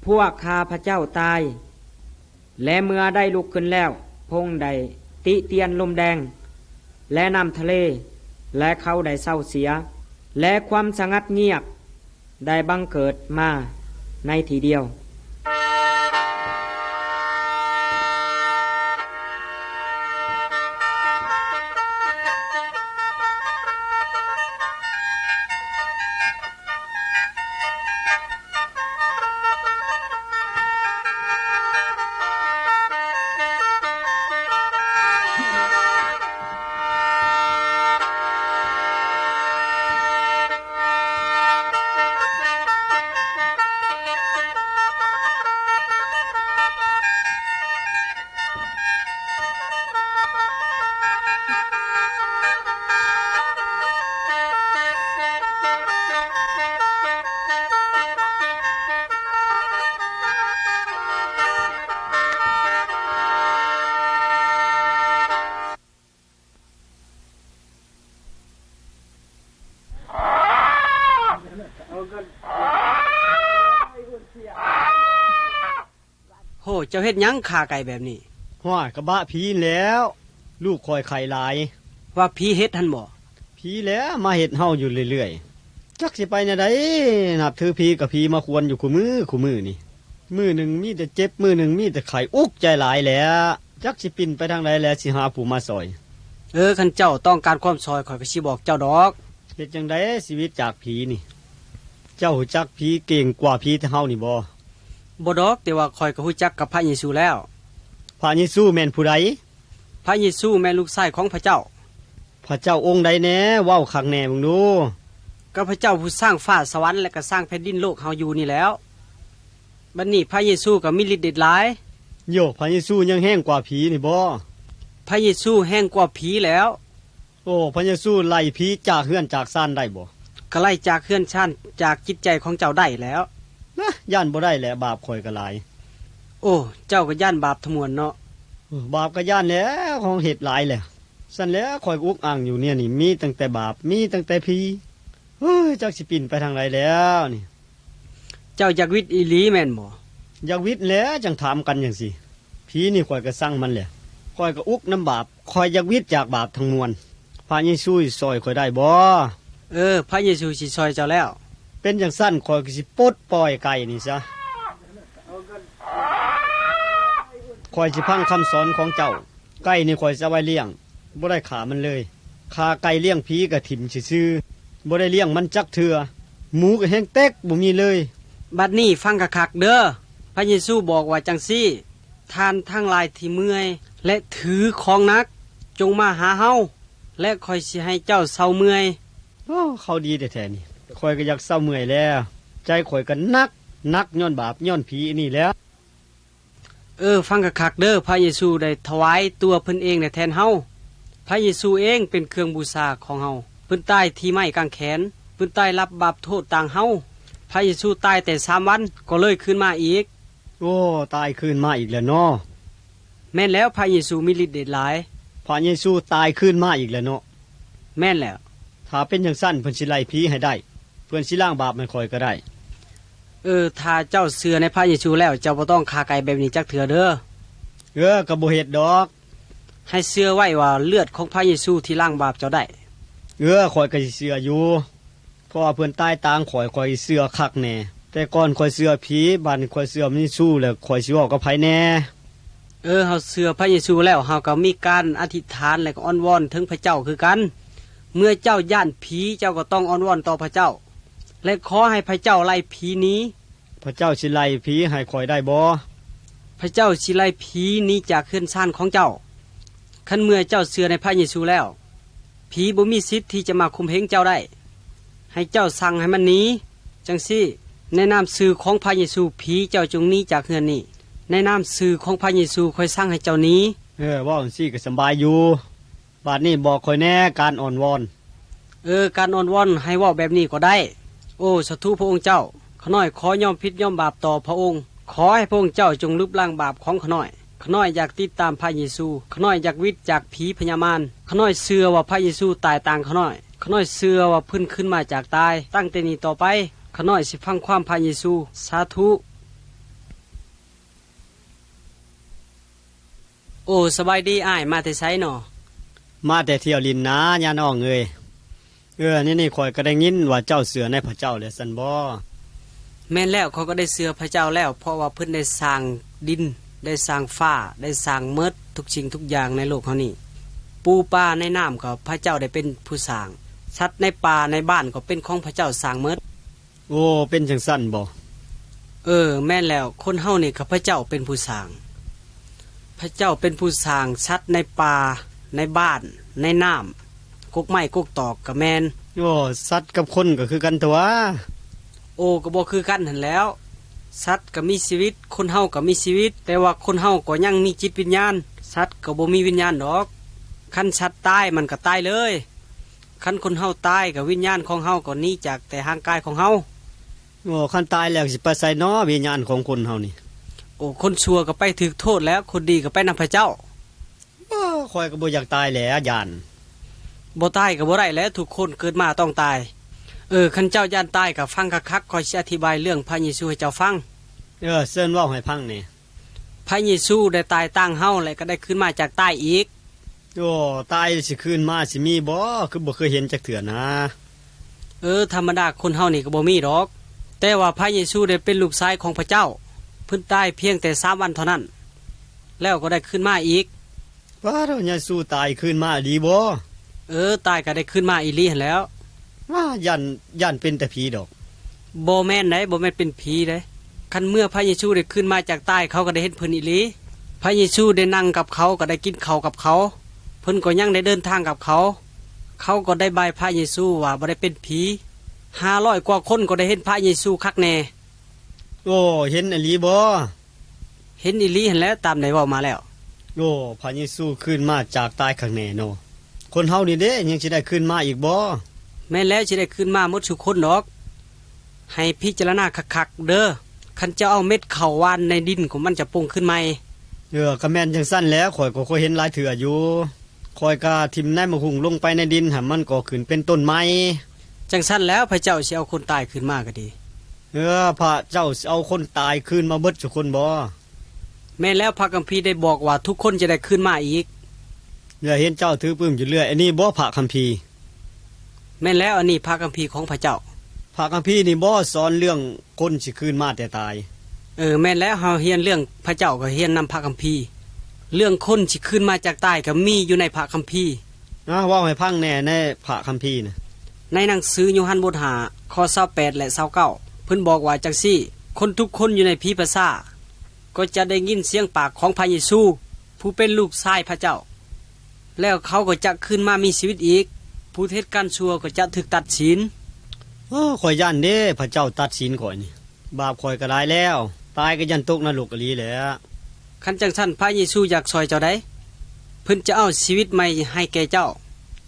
ພວກຂ້າພະເຈົ້າຕາຍ. ແລະ ເມື່ອໄດ້ລຸກຂຶ້ນແລ້ວ, ພະອົງໄດ້ຕິຕຽນລົມແດງ ແລະ ນ້ຳທະເລ, ແລະ ເຂົາໄດ້ເຊົາເສຍ, ແລະ ຄວາມສະຫງັດງຽບໄດ້ບັງເກີດມາໃນທີດຽວ. ໂຫ ເຈົ້າເຮັດຫຍັງຂ້າໄກ່ແບບນີ້? ຫ້ວຍ ກະບະຜີແລ້ວ, ລູກຂ້ອຍໄຂ້ຫຼາຍ. ວ່າຜີເຮັດຫັ້ນບໍ? ຜີແຫຼະມາເຮັດເຮົາຢູ່ເລື້ອຍໆ. ຈັກຊິໄປແນວໃດ, ນັບຖືຜີກະຜີມາຄວນຢູ່ຄູ່ມື້ຄູ່ມື້ນີ້. ມື້ໜຶ່ງມີແຕ່ເຈັບ, ມື້ໜຶ່ງມີແຕ່ໄຂ້, ອຸກໃຈຫຼາຍແຫຼະ. ຈັກຊິປິ່ນໄປທາງໃດແລະ ຊິຫາຜູ້ມາຊ່ອຍ. ເອີ ຄັນເຈົ້າຕ້ອງການຄວາມຊ່ອຍ, ຂ້ອຍກໍຊິບອກເຈົ້າດອກ. ເຮັດຈັ່ງໃດຊີວິດຈາກຜີນີ້? ເຈົ້າຮູ້ຈັກຜີເກັ່ງກວ່າຜີແຕ່ເຮົານີ້ບໍ່? ບໍ່ດອກ, ແຕ່ວ່າຂ້ອຍກໍຮູ້ຈັກກັບພະເຢຊູແລ້ວ. ພະເຢຊູແມ່ນຜູ້ໃດ? ພະເຢຊູແມ່ນລູກຊາຍຂອງພະເຈົ້າ. ພະເຈົ້າອົງໃດແດ່? ເວົ້າຄັກແດ່ເບິ່ງດູ. ກໍພະເຈົ້າຜູ້ສ້າງຟ້າສະຫວັນ ແລະ ກໍສ້າງແຜ່ນດິນໂລກເຮົາຢູ່ນີ້ແລ້ວ. ບັດນີ້ພະເຢຊູກໍມີລິດເດັດຫຼາຍ. ໂຢ ພະເຢຊູຍັງແຮງກວ່າຜີນີ້ບໍ? ພະເຢຊູແຮງກວ່າຜີແລ້ວ. ໂອ້ ພະເຢຊູໄລ່ຜີຈາກເຮືອນຈາກຊານໄດ້ບໍ? ກໍໄລ່ຈາກເຮືອນຊານ, ຈາກຈິດໃຈຂອງເຈົ້າໄດ້ແລ້ວ. ນະ, ຢ້ານບໍ່ໄດ້ແຫຼະ, ບາບຂ້ອຍກໍຫຼາຍ. ໂອ້ ເຈົ້າກໍຢ້ານບາບທະມວນເນາະ. ເອີ ບາບກໍຢ້ານແຫຼະ, ຂອງເຮັດຫຼາຍແຫຼະ. ຊັ້ນແຫຼະ, ຂ້ອຍອຸກອັ່ງຢູ່ແນວນີ້, ມີຕັ້ງແຕ່ບາບ, ມີຕັ້ງແຕ່ຜີ. ເຮີ້ຍ, ຈັກຊິປິ່ນໄປທາງໃດແລ້ວນີ້. ເຈົ້າຢາກວິດອີ່ຫຼີແມ່ນບໍ່? ຢາກວິດແຫຼະ, ຈັ່ງຖາມກັນຈັ່ງຊີ້. ຜີນີ້ຂ້ອຍກໍຊັງມັນແຫຼະ. ຂ້ອຍກໍອຸກນຳບາບ. ຂ້ອຍຢາກວິດຈາກບາບທັງມວນ. ພະເຢຊູຊິຊ່ອຍຂ້ອຍໄດ້ບໍ່? ເອີ, ພະເຢຊູຊິຊ່ອຍເຈົ້າແລ້ວ. ເປັນຈັ່ງຊັ້ນ, ຂ້ອຍກໍຊິປົດປ່ອຍໄກ່ນີ້ຊະ. ຂ້ອຍຊິຟັງຄຳສອນຂອງເຈົ້າ. ໄກ່ນີ້ຂ້ອຍຊິເອົາໄວ້ລ້ຽງ, ບໍ່ໄດ້ຂ້າມັນເລີຍ. ຂ້າໄກ່ລ້ຽງຜີກໍຖິ້ມຊື່ໆ, ບໍ່ໄດ້ລ້ຽງມັນຈັກເທື່ອ. ໝູກໍແຮງເຕັກບໍ່ມີເລີຍ. ບັດນີ້ຟັງຄັກໆເດີ, ພະເຢຊູບອກວ່າຈັ່ງຊີ້. ທ່ານທັງຫຼາຍທີ່ເມື່ອຍ ແລະ ຖືຂອງໜັກ, ຈົ່ງມາຫາເຮົາ, ແລະ ຂ້ອຍຊິໃຫ້ເຈົ້າເຊົາເມື່ອຍ. ໂອ້ ເຂົາດີແທ້ໆນີ້. ຂ້ອຍກໍຢາກເຊົາເມື່ອຍແລ້ວ. ໃຈຂ້ອຍກໍໜັກ, ໜັກຍ້ອນບາບ, ຍ້ອນຜີອັນນີ້ແຫຼະ. ເອີ, ຟັງຄັກໆເດີ, ພະເຢຊູໄດ້ຖວາຍຕົວເພິ່ນເອງແທນເຮົາ. ພະເຢຊູເອງເປັນເຄື່ອງບູຊາຂອງເຮົາ. ເພິ່ນຕາຍທີ່ໄມ້ກາງແຂນ. ເພິ່ນຕາຍຮັບບາບໂທດຕ່າງເຮົາ. ພະເຢຊູຕາຍແຕ່ສາມວັນ ກໍເລີຍຄືນມາອີກ. ໂອ້, ຕາຍຄືນມາອີກແລ້ວເນາະ. ແມ່ນແລ້ວ, ພະເຢຊູມີລິດເດດຫຼາຍ. ພະເຢຊູຕາຍຄືນມາອີກແລ້ວເນາະ. ແມ່ນແລ້ວ. ຖ້າເປັນຈັ່ງຊັ້ນ, ເພິ່ນຊິໄລ່ຜີໃຫ້ໄດ້. ເພິ່ນຊິລ້າງບາບໃຫ້ຂ້ອຍກໍໄດ້. ເອີ, ຖ້າເຈົ້າເຊື່ອໃນພະເຢຊູແລ້ວ, ເຈົ້າບໍ່ຕ້ອງຂ້າໄກ່ແບບນີ້ຈັກເທື່ອເດີ. ເອີ, ກໍບໍ່ເຮັດດອກ. ໃຫ້ເຊື່ອໄວ້ວ່າເລືອດຂອງພະເຢຊູທີ່ລ້າງບາບເຈົ້າໄດ້. ເອີ, ຂ້ອຍກໍຊິເຊື່ອຢູ່. ເພາະວ່າເພິ່ນຕາຍຕ່າງຂ້ອຍ, ຂ້ອຍເຊື່ອຄັກແນ່. ແຕ່ກ່ອນຂ້ອຍເຊື່ອຜີ, ບາດນີ້ຂ້ອຍເຊື່ອພະເຢຊູແລ້ວ, ຂ້ອຍຊິເວົ້າກັບໃຜແດ່? ເອີ, ເຮົາເຊື່ອພະເຢຊູແລ້ວ, ເຮົາກໍມີການອະທິຖານ ແລະ ກໍອ້ອນວອນເຖິງພະເຈົ້າຄືກັນ. ເມື່ອເຈົ້າຢ້ານຜີ, ເຈົ້າກໍຕ້ອງອ້ອນວອນຕໍ່ພະເຈົ້າ ແລະ ຂໍໃຫ້ພະເຈົ້າໄລ່ຜີໜີ. ພະເຈົ້າຊິໄລ່ຜີໃຫ້ຂ້ອຍໄດ້ບໍ່? ພະເຈົ້າຊິໄລ່ຜີໜີຈາກເຮືອນຊານຂອງເຈົ້າ. ຄັນເມື່ອເຈົ້າເຊື່ອໃນພະເຢຊູແລ້ວ, ຜີບໍ່ມີສິດທີ່ຈະມາຂົ່ມເຫງເຈົ້າໄດ້. ໃຫ້ເຈົ້າສັ່ງໃຫ້ມັນໜີ. ຈັ່ງຊີ້, ໃນນາມຊື່ຂອງພະເຢຊູ, ຜີເຈົ້າຈົ່ງໜີຈາກເຮືອນນີ້. ໃນນາມຊື່ຂອງພະເຢຊູ, ຂ້ອຍສັ່ງໃຫ້ເຈົ້າໜີ. ເອີ, ເວົ້າຈັ່ງຊີ້ກໍສຳບາຍຢູ່. ບາດນີ້ບອກຂ້ອຍແດ່ການອ້ອນວອນ. ເອີ, ການອ້ອນວອນໃຫ້ເວົ້າແບບນີ້ກໍໄດ້. ໂອ້, ສາທຸພະອົງເຈົ້າ. ຂ້ານ້ອຍຂໍຍອມຜິດຍອມບາບຕໍ່ພະອົງ. ຂໍໃຫ້ພະອົງເຈົ້າຈົ່ງລົບລ້າງບາບຂອງຂ້ານ້ອຍ. ຂ້ານ້ອຍຢາກຕິດຕາມພະເຢຊູ. ຂ້ານ້ອຍຢາກຫວິດຈາກຜີພະຍາມານ. ຂ້ານ້ອຍເຊື່ອວ່າພະເຢຊູຕາຍຕ່າງຂ້ານ້ອຍ. ຂ້ານ້ອຍເຊື່ອວ່າເພິ່ນຂຶ້ນມາຈາກຕາຍ. ຕັ້ງແຕ່ນີ້ຕໍ່ໄປ, ຂ້ານ້ອຍຊິຟັງຄວາມພະເຢຊູ. ສາທຸ. ໂອ້, ສະບາຍດີອ້າຍ, ມາແຕ່ໃສນໍ? ມາແຕ່ທ່ຽວຫຼິ້ນນາ ຍານ້ອງເອີຍ. ເອີ, ນີ້ໆ ຂ້ອຍກໍໄດ້ຍິນວ່າເຈົ້າເຊື່ອໃນພະເຈົ້າແລ້ວຊັ້ນບໍ? ແມ່ນແລ້ວ, ຂ້ອຍກໍໄດ້ເຊື່ອພະເຈົ້າແລ້ວ, ເພາະວ່າເພິ່ນໄດ້ສ້າງດິນ, ໄດ້ສ້າງຟ້າ, ໄດ້ສ້າງໝົດທຸກສິ່ງທຸກຢ່າງໃນໂລກເຮົານີ້. ປູປາໃນນ້ຳກໍພະເຈົ້າໄດ້ເປັນຜູ້ສ້າງ, ສັດໃນປ່າໃນບ້ານກໍເປັນຂອງພະເຈົ້າສ້າງໝົດ. ໂອ້, ເປັນຈັ່ງຊັ້ນບໍ? ເອີ, ແມ່ນແລ້ວ, ຄົນເຮົານີ້ກໍພະເຈົ້າເປັນຜູ້ສ້າງ. ພະເຈົ້າເປັນຜູ້ສ້າງສັດໃນປ່າ, ໃນບ້ານ, ໃນນ້ຳ, ກົກໄມ້ກົກຕອກກໍແມ່ນ. ໂອ້, ສັດກັບຄົນກໍຄືກັນຕົວະ? ໂອ້, ກໍບໍ່ຄືກັນຫັ້ນແຫຼ້ວ. ສັດກໍມີຊີວິດ, ຄົນເຮົາກໍມີຊີວິດ, ແຕ່ວ່າຄົນເຮົາກໍຍັງມີຈິດວິນຍານ, ສັດກໍບໍ່ມີວິນຍານດອກ. ຄັນສັດຕາຍ, ມັນກໍຕາຍເລີຍ. ຄັນຄົນເຮົາຕາຍ, ກໍວິນຍານຂອງເຮົາກໍໜີຈາກແຕ່ຮ່າງກາຍຂອງເຮົາ. ໂອ້, ຄັນຕາຍແລ້ວຊິໄປໃສນໍ ວິນຍານຂອງຄົນເຮົານີ້? ໂອ້, ຄົນຊົ່ວກໍໄປຖືກໂທດແລ້ວ, ຄົນດີກໍໄປນຳພະເຈົ້າ. ໂອ້, ຂ້ອຍກໍບໍ່ຢາກຕາຍແຫຼະ, ຢ້ານ. ບໍ່ຕາຍກໍບໍ່ໄດ້ແຫຼະ, ທຸກຄົນເກີດມາຕ້ອງຕາຍ. ເອີ, ຄັນເຈົ້າຢ້ານຕາຍກໍຟັງຄັກໆ, ຂ້ອຍຊິອະທິບາຍເລື່ອງພະເຢຊູໃຫ້ເຈົ້າຟັງ. ເອີ, ເຊີນເວົ້າໃຫ້ຟັງແດ່. ພະເຢຊູໄດ້ຕາຍຕ່າງເຮົາ ແລະ ກໍໄດ້ຄືນມາຈາກຕາຍອີກ. ໂອ້, ຕາຍຊິຄືນມາຊິມີບໍ່? ຄືບໍ່ເຄີຍເຫັນຈັກເທື່ອນະ. ເອີ, ທຳມະດາຄົນເຮົານີ້ກໍບໍ່ມີດອກ. ແຕ່ວ່າພະເຢຊູໄດ້ເປັນລູກຊາຍຂອງພະເຈົ້າ. ເພິ່ນຕາຍພຽງແຕ່ສາມວັນເທົ່ານັ້ນ, ແລ້ວກໍໄດ້ຄືນມາອີກ. ປາດໂທ້, ເຢຊູຕາຍຄືນມາອີ່ຫຼີບໍ່? ເອີ, ຕາຍກໍໄດ້ຄືນມາອີ່ຫຼີຫັ້ນແຫຼ້ວ. ວ້າ, ຢ້ານ, ຢ້ານເປັນແຕ່ຜີດອກ. ບໍ່ແມ່ນໃດ, ບໍ່ແມ່ນເປັນຜີເດ້. ຄັນເມື່ອພະເຢຊູໄດ້ຄືນມາຈາກຕາຍ, ເຂົາກໍໄດ້ເຫັນເພິ່ນອີ່ຫຼີ. ພະເຢຊູໄດ້ນັ່ງກັບເຂົາ, ກໍໄດ້ກິນເຂົ້າກັບເຂົາ. ເພິ່ນກໍຍັງໄດ້ເດີນທາງກັບເຂົາ. ເຂົາກໍໄດ້ບາຍພະເຢຊູວ່າບໍ່ໄດ້ເປັນຜີ. ຫ້າຮ້ອຍກວ່າຄົນກໍໄດ້ເຫັນພະເຢຊູຄັກແນ່. ໂອ້, ເຫັນອີ່ຫຼີບໍ່? ເຫັນອີ່ຫຼີຫັ້ນແຫຼະ, ຕາມໄດ້ເວົ້າມາແລ້ວ. ໂອ້, ພະເຢຊູຄືນມາຈາກຕາຍຄັກແນ່ເນາະ. ຄົນເຮົານີ້ເດ້, ຍັງຊິໄດ້ຄືນມາອີກບໍ່? ແມ່ນແລ້ວ, ຊິໄດ້ຄືນມາໝົດສູ່ຄົນດອກ. ໃຫ້ພິຈາລະນາຄັກໆເດີ. ຄັນເຈົ້າເອົາເມັດເຂົ້າຫວ່ານໃນດິນ, ກໍມັນຈະປົ່ງຂຶ້ນໃໝ່. ເອີ, ກໍແມ່ນຈັ່ງຊັ້ນແຫຼະ, ຂ້ອຍກໍເຄີຍເຫັນຫຼາຍເທື່ອຢູ່. ຂ້ອຍກໍຖິ້ມໃນໝາກຫຸ່ງລົງໄປໃນດິນ, ໃຫ້ມັນກໍຂຶ້ນເປັນຕົ້ນໃໝ່. ຈັ່ງຊັ້ນແລ້ວ, ພະເຈົ້າຊິເອົາຄົນຕາຍຄືນມາກໍດີ. ເອີ, ພະເຈົ້າຊິເອົາຄົນຕາຍຄືນມາເບິດທຸກຄົນບໍ? ແມ່ນແລ້ວ, ພະຄຳພີໄດ້ບອກວ່າທຸກຄົນຈະໄດ້ຄືນມາອີກ. ເອີ, ເຫັນເຈົ້າຖືປຶ້ມຢູ່ເລື້ອຍ, ອັນນີ້ບໍພະຄຳພີ? ແມ່ນແລ້ວ, ອັນນີ້ພະຄຳພີຂອງພະເຈົ້າ. ພະຄຳພີນີ້ບໍສອນເລື່ອງຄົນຊິຄືນມາແຕ່ຕາຍ? ເອີ, ແມ່ນແລ້ວ, ເຮົາຮຽນເລື່ອງພະເຈົ້າກໍຮຽນນຳພະຄຳພີ. ເລື່ອງຄົນຊິຄືນມາຈາກຕາຍກໍມີຢູ່ໃນພະຄຳພີ. ນະ, ເວົ້າໃຫ້ຟັງແດ່ໃນພະຄຳພີນະ. ໃນໜັງສືໂຍຮັນບົດຫ້າ ຂໍ້ຊາວແປດ ແລະ ຊາວເກົ້າ ເພິ່ນບອກວ່າຈັ່ງຊີ້, ຄົນທຸກຄົນຢູ່ໃນຜີປະຊາ ກໍຈະໄດ້ຍິນສຽງປາກຂອງພະເຢຊູ ຜູ້ເປັນລູກຊາຍພະເຈົ້າ, ແລ້ວເຂົາກໍຈະຄືນມາມີຊີວິດອີກ. ຜູ້ເຮັດການຊົ່ວກໍຈະຖືກຕັດສິນ. ໂອ້ ຂ້ອຍຢ້ານເດ້ ພະເຈົ້າຕັດສິນຂ້ອຍນີ້. ບາບຂ້ອຍກໍຫຼາຍແລ້ວ, ຕາຍກໍຢ້ານຕົກນະລົກອີ່ຫຼີແຫຼະ. ຄັນຈັ່ງຊັ້ນ ພະເຢຊູຢາກຊ່ອຍເຈົ້າໃດ໋. ເພິ່ນຈະເອົາຊີວິດໃໝ່ໃຫ້ແກ່ເຈົ້າ.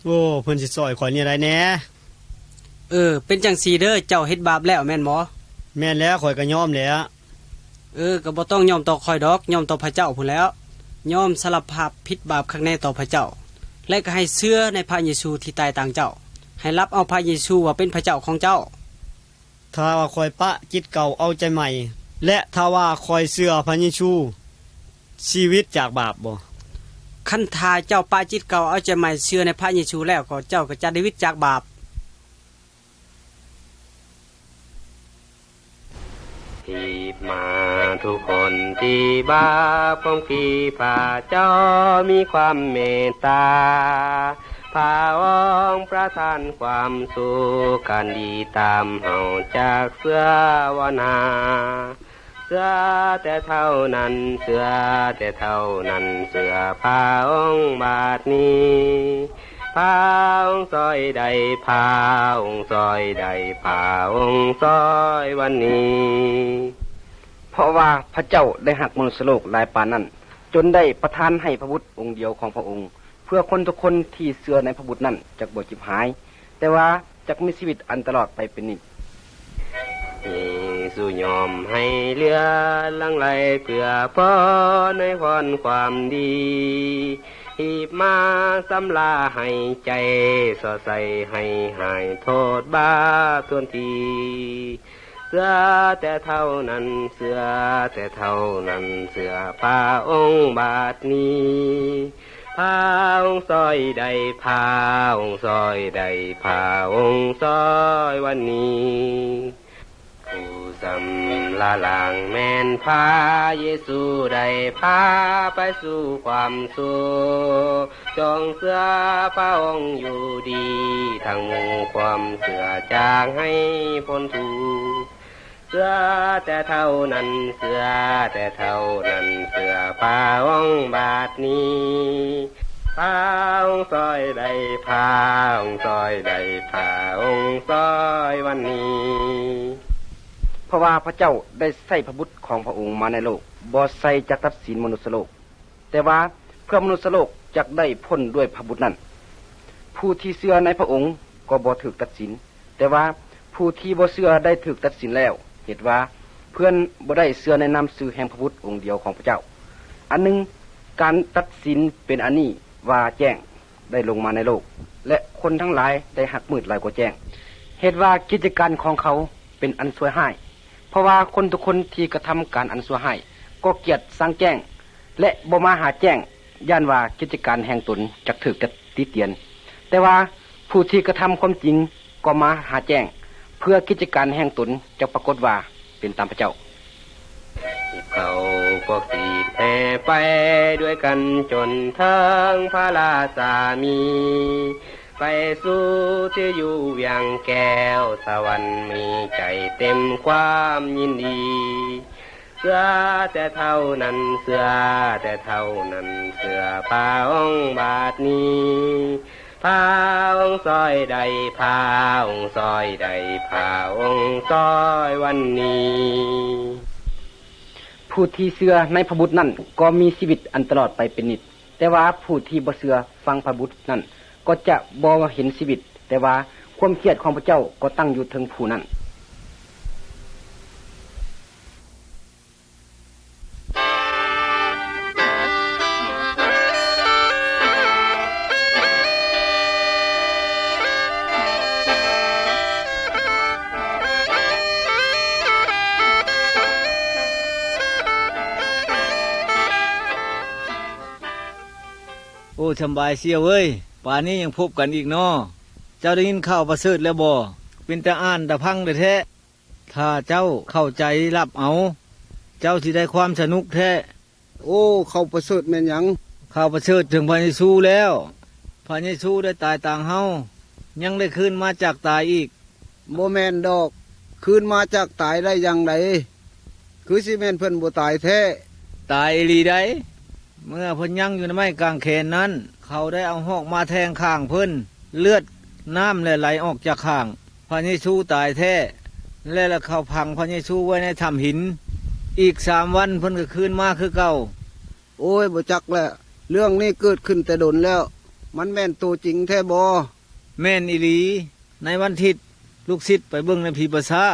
ໂອ້ ເພິ່ນຊິຊ່ອຍຂ້ອຍແນວໃດແດ່? ເອີ ເປັນຈັ່ງຊີ້ເດີ, ເຈົ້າເຮັດບາບແລ້ວແມ່ນບໍ່? ແມ່ນແລ້ວ, ຂ້ອຍກໍຍອມແລ້ວ. ເອີ ກໍບໍ່ຕ້ອງຍອມຕໍ່ຂ້ອຍດອກ, ຍອມຕໍ່ພະເຈົ້າພຸ້ນແຫຼ້ວ. ຍອມສາລະພາບຜິດບາບຄັກແນ່ຕໍ່ພະເຈົ້າ, ແລະ ກໍໃຫ້ເຊື່ອໃນພະເຢຊູທີ່ຕາຍຕ່າງເຈົ້າ, ໃຫ້ຮັບເອົາພະເຢຊູວ່າເປັນພະເຈົ້າຂອງເຈົ້າ. ຖ້າວ່າຂ້ອຍປະຈິດເກົ່າເອົາໃຈໃໝ່ ແລະ ຖ້າວ່າຂ້ອຍເຊື່ອພະເຢຊູ ຊີວິດຈາກບາບບໍ່? ຄັນຖ້າເຈົ້າປະຈິດເກົ່າເອົາໃຈໃໝ່ເຊື່ອໃນພະເຢຊູແລ້ວ ກໍເຈົ້າກໍຈະໄດ້ວິດຈາກບາບ. ທີ່ມາທຸກຄົນທີ່ບາບຂອງທີ່ພະເຈົ້າມີຄວາມເມດຕາ, ພະອົງປະທານຄວາມສຸກການດີຕາມເຮົາຈາກເຊື່ອວະນາ. ເຊື່ອແຕ່ເທົ່ານັ້ນ, ເຊື່ອແຕ່ເທົ່ານັ້ນ, ເຊື່ອພະອົງບາດນີ້. ພະອົງຊ່ອຍໄດ້, ພະອົງຊ່ອຍໄດ້, ພະອົງຊ່ອຍວັນນີ້. ເພາະວ່າພະເຈົ້າໄດ້ຮັກມະນຸດສະໂລກຫຼາຍປານນັ້ນ, ຈົນໄດ້ປະທານໃຫ້ພະບຸດອົງດຽວຂອງພະອົງ, ເພື່ອຄົນທຸກຄົນທີ່ເຊື່ອໃນພະບຸດນັ້ນຈັກບໍ່ເຈັບຫາຍ, ແຕ່ວ່າຈັກມີຊີວິດອັນຕະຫຼອດໄປເປັນນິດ. ເຢຊູຍອມໃຫ້ເລືອດຫຼັ່ງໄຫຼເພື່ອເພື່ອໃນພອນຄວາມດີ, ຮີບມາຊຳລະໃຫ້ໃຈ, ຊອດໃສ່ໃຫ້ຫາຍໂທດບາບທົ່ວທີ. ເຊື່ອແຕ່ເທົ່ານັ້ນ, ເຊື່ອແຕ່ເທົ່ານັ້ນ, ເຊື່ອພະອົງບາດນີ້. ພະອົງຊ່ອຍໄດ້, ພະອົງຊ່ອຍໄດ້, ພະອົງຊ່ອຍວັນນີ້. ຜູ້ຊຳລະລ້າງແມ່ນພະເຢຊູ, ໄດ້ພາໄປສູ່ຄວາມສຸກ. ຈົ່ງເຊື່ອພະອົງຢູ່ດີ, ທັງໝູ່ຄວາມເຊື່ອຈາກໃຫ້ພົ້ນທຸກ. ເຊື່ອແຕ່ເທົ່ານັ້ນ, ເຊື່ອແຕ່ເທົ່ານັ້ນ, ເຊື່ອພະອົງບາດນີ້. ພະອົງຊ່ອຍໄດ້, ພະອົງຊ່ອຍໄດ້, ພະອົງຊ່ອຍວັນນີ້. ເພາະວ່າພະເຈົ້າໄດ້ໃຊ້ພະບຸດຂອງພະອົງມາໃນໂລກ, ບໍ່ໃສ່ຈະຕັດສິນມະນຸດສະໂລກ, ແຕ່ວ່າເພື່ອມະນຸດສະໂລກຈັກໄດ້ພົ້ນດ້ວຍພະບຸດນັ້ນ. ຜູ້ທີ່ເຊື່ອໃນພະອົງກໍບໍ່ຖືກຕັດສິນ, ແຕ່ວ່າຜູ້ທີ່ບໍ່ເຊື່ອໄດ້ຖືກຕັດສິນແລ້ວ, ເຫດວ່າເພື່ອນບໍ່ໄດ້ເຊື່ອໃນນາມຊື່ແຫ່ງພະບຸດອົງດຽວຂອງພະເຈົ້າ. ອັນໜຶ່ງ, ການຕັດສິນເປັນອັນນີ້ວ່າແຈ້ງໄດ້ລົງມາໃນໂລກ, ແລະ ຄົນທັງຫຼາຍໄດ້ຮັກມືດຫຼາຍກວ່າແຈ້ງ, ເຫດວ່າກິດຈະການຂອງເຂົາເປັນອັນຊົ່ວຮ້າຍ. ເພາະວ່າຄົນທຸກຄົນທີ່ກະທຳການອັນຊົ່ວຮ້າຍກໍກຽດຊັງແຈ້ງ ແລະ ບໍ່ມາຫາແຈ້ງ, ຢ້ານວ່າກິດຈະການແຫ່ງຕົນຈັກຖືກຕິຕຽນ. ແຕ່ວ່າຜູ້ທີ່ກະທຳຄວາມຈິງກໍມາຫາແຈ້ງ, ເພື່ອກິດຈະການແຫ່ງຕົນຈະປາກົດວ່າເປັນຕາມພະເຈົ້າ. ພວກເຂົາພວກສິດແຫ່ໄປດ້ວຍກັນຈົນເຖິງພະລາຊາມີ, ໄປສູ່ທີ່ຢູ່ວຽງແກ້ວສະຫວັນ, ມີໃຈເຕັມຄວາມຍິນດີ. ເຊື່ອແຕ່ເທົ່ານັ້ນ, ເຊື່ອແຕ່ເທົ່ານັ້ນ, ເຊື່ອພະອົງບາດນີ້. ພະອົງຊ່ອຍໄດ້, ພະອົງຊ່ອຍໄດ້, ພະອົງຊ່ອຍວັນນີ້. ຜູ້ທີ່ເຊື່ອໃນພະບຸດນັ້ນກໍມີຊີວິດອັນຕະຫຼອດໄປເປັນນິດ, ແຕ່ວ່າຜູ້ທີ່ບໍ່ເຊື່ອຟັງພະບຸດນັ້ນກໍຈະບໍ່ເຫັນຊີວິດ, ແຕ່ວ່າຄວາມຄຽດຂອງພະເຈົ້າກໍຕັ້ງຢູ່ເທິງຜູ້ນັ້ນ. ໂອ້ ສຳບາຍສ່ຽວເອີຍ, ປານນີ້ຍັງພົບກັນອີກເນາະ. ເຈົ້າໄດ້ຍິນຂ່າວປະເສີດແລ້ວບໍ່? ເປັນຕາອ່ານຕາຟັງແທ້ໆ. ຖ້າເຈົ້າເຂົ້າໃຈຮັບເອົາ, ເຈົ້າຊິໄດ້ຄວາມສະໜຸກແທ້. ໂອ້ ຂ່າວປະເສີດແມ່ນຫຍັງ? ຂ່າວປະເສີດເຖິງພະເຢຊູແລ້ວ. ພະເຢຊູໄດ້ຕາຍຕາງເຮົາ, ຍັງໄດ້ຄືນມາຈາກຕາຍອີກ. ບໍ່ແມ່ນດອກ, ຄືນມາຈາກຕາຍໄດ້ຢ່າງໃດ? ຄືຊິແມ່ນເພິ່ນບໍ່ຕາຍແທ້. ຕາຍອີ່ຫຼີໃດ໋. ເມື່ອເພິ່ນຍັງຢູ່ໃນໄມ້ກາງແຂນນັ້ນ, ເຂົາໄດ້ເອົາຮອກມາແທງຂ້າງເພິ່ນ, ເລືອດ, ນ້ຳ ແລະ ໄຫຼອອກຈາກຂ້າງ. ພະເຢຊູຕາຍແທ້ ແລະ ເຂົາຝັງພະເຢຊູໄວ້ໃນຖ້ຳຫີນ. ອີກສາມວັນເພິ່ນກໍຄືນມາຄືເກົ່າ. ໂອ້ຍ, ບໍ່ຈັກແຫຼະ, ເລື່ອງນີ້ເກີດຂຶ້ນແຕ່ດົນແລ້ວ. ມັນແມ່ນໂຕຈິງແທ້ບໍ? ແມ່ນອີ່ຫຼີ. ໃນວັນທິດ, ລູກສິດໄປເບິ່ງໃນຜີປ່າຊ້າ,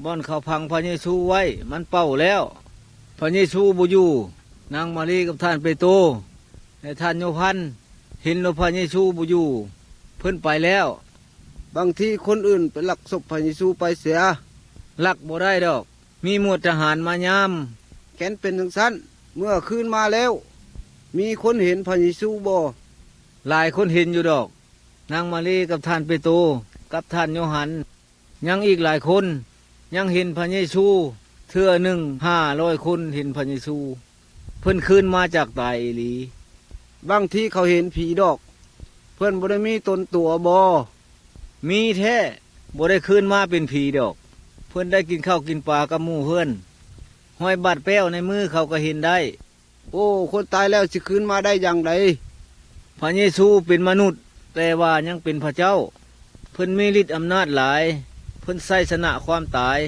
ບ່ອນເຂົາຝັງພະເຢຊູໄວ້, ມັນເປົ່າແລ້ວ. ພະເຢຊູບໍ່ຢູ່. ນາງມາຣີກັບທ່ານເປໂຕ ແລະ ທ່ານໂຍຮັນເຫັນວ່າພະເຢຊູບໍ່ຢູ່, ເພິ່ນໄປແລ້ວ. ບາງທີຄົນອື່ນໄປລັກສົບພະເຢຊູໄປເສຍ. ລັກບໍ່ໄດ້ດອກ, ມີໝວດທະຫານມາຍາມ. ແມ່ນເປັນຈັ່ງຊັ້ນ, ເມື່ອຄືນມາແລ້ວ, ມີຄົນເຫັນພະເຢຊູບໍ່? ຫຼາຍຄົນເຫັນຢູ່ດອກ. ນາງມາຣີກັບທ່ານເປໂຕ ກັບທ່ານໂຍຮັນ, ຍັງອີກຫຼາຍຄົນ ຍັງເຫັນພະເຢຊູ. ເທື່ອໜຶ່ງຫ້າຮ້ອຍຄົນເຫັນພະເຢຊູ. ເພິ່ນຄືນມາຈາກຕາຍອີ່ຫຼີ. ບາງທີເຂົາເຫັນຜີດອກ. ເພິ່ນບໍ່ໄດ້ມີຕົນຕົວບໍ? ມີແທ້, ບໍ່ໄດ້ຄືນມາເປັນຜີດອກ. ເພິ່ນໄດ້ກິນເຂົ້າກິນປາກັບໝູ່ເພິ່ນ. ຮອຍບາດແປ້ວໃນມືເຂົາກໍເຫັນໄດ້. ໂອ້, ຄົນຕາຍແລ້ວຊິຄືນມາໄດ້ຢ່າງໃດ? ພະເຢຊູເປັນມະນຸດ, ແຕ່ວ່າຍັງເປັນພະເຈົ້າ. ເພິ່ນມີລິດອຳນາດຫຼາຍ. ເພິ່ນໄຊຊະນະຄວາມຕາຍ.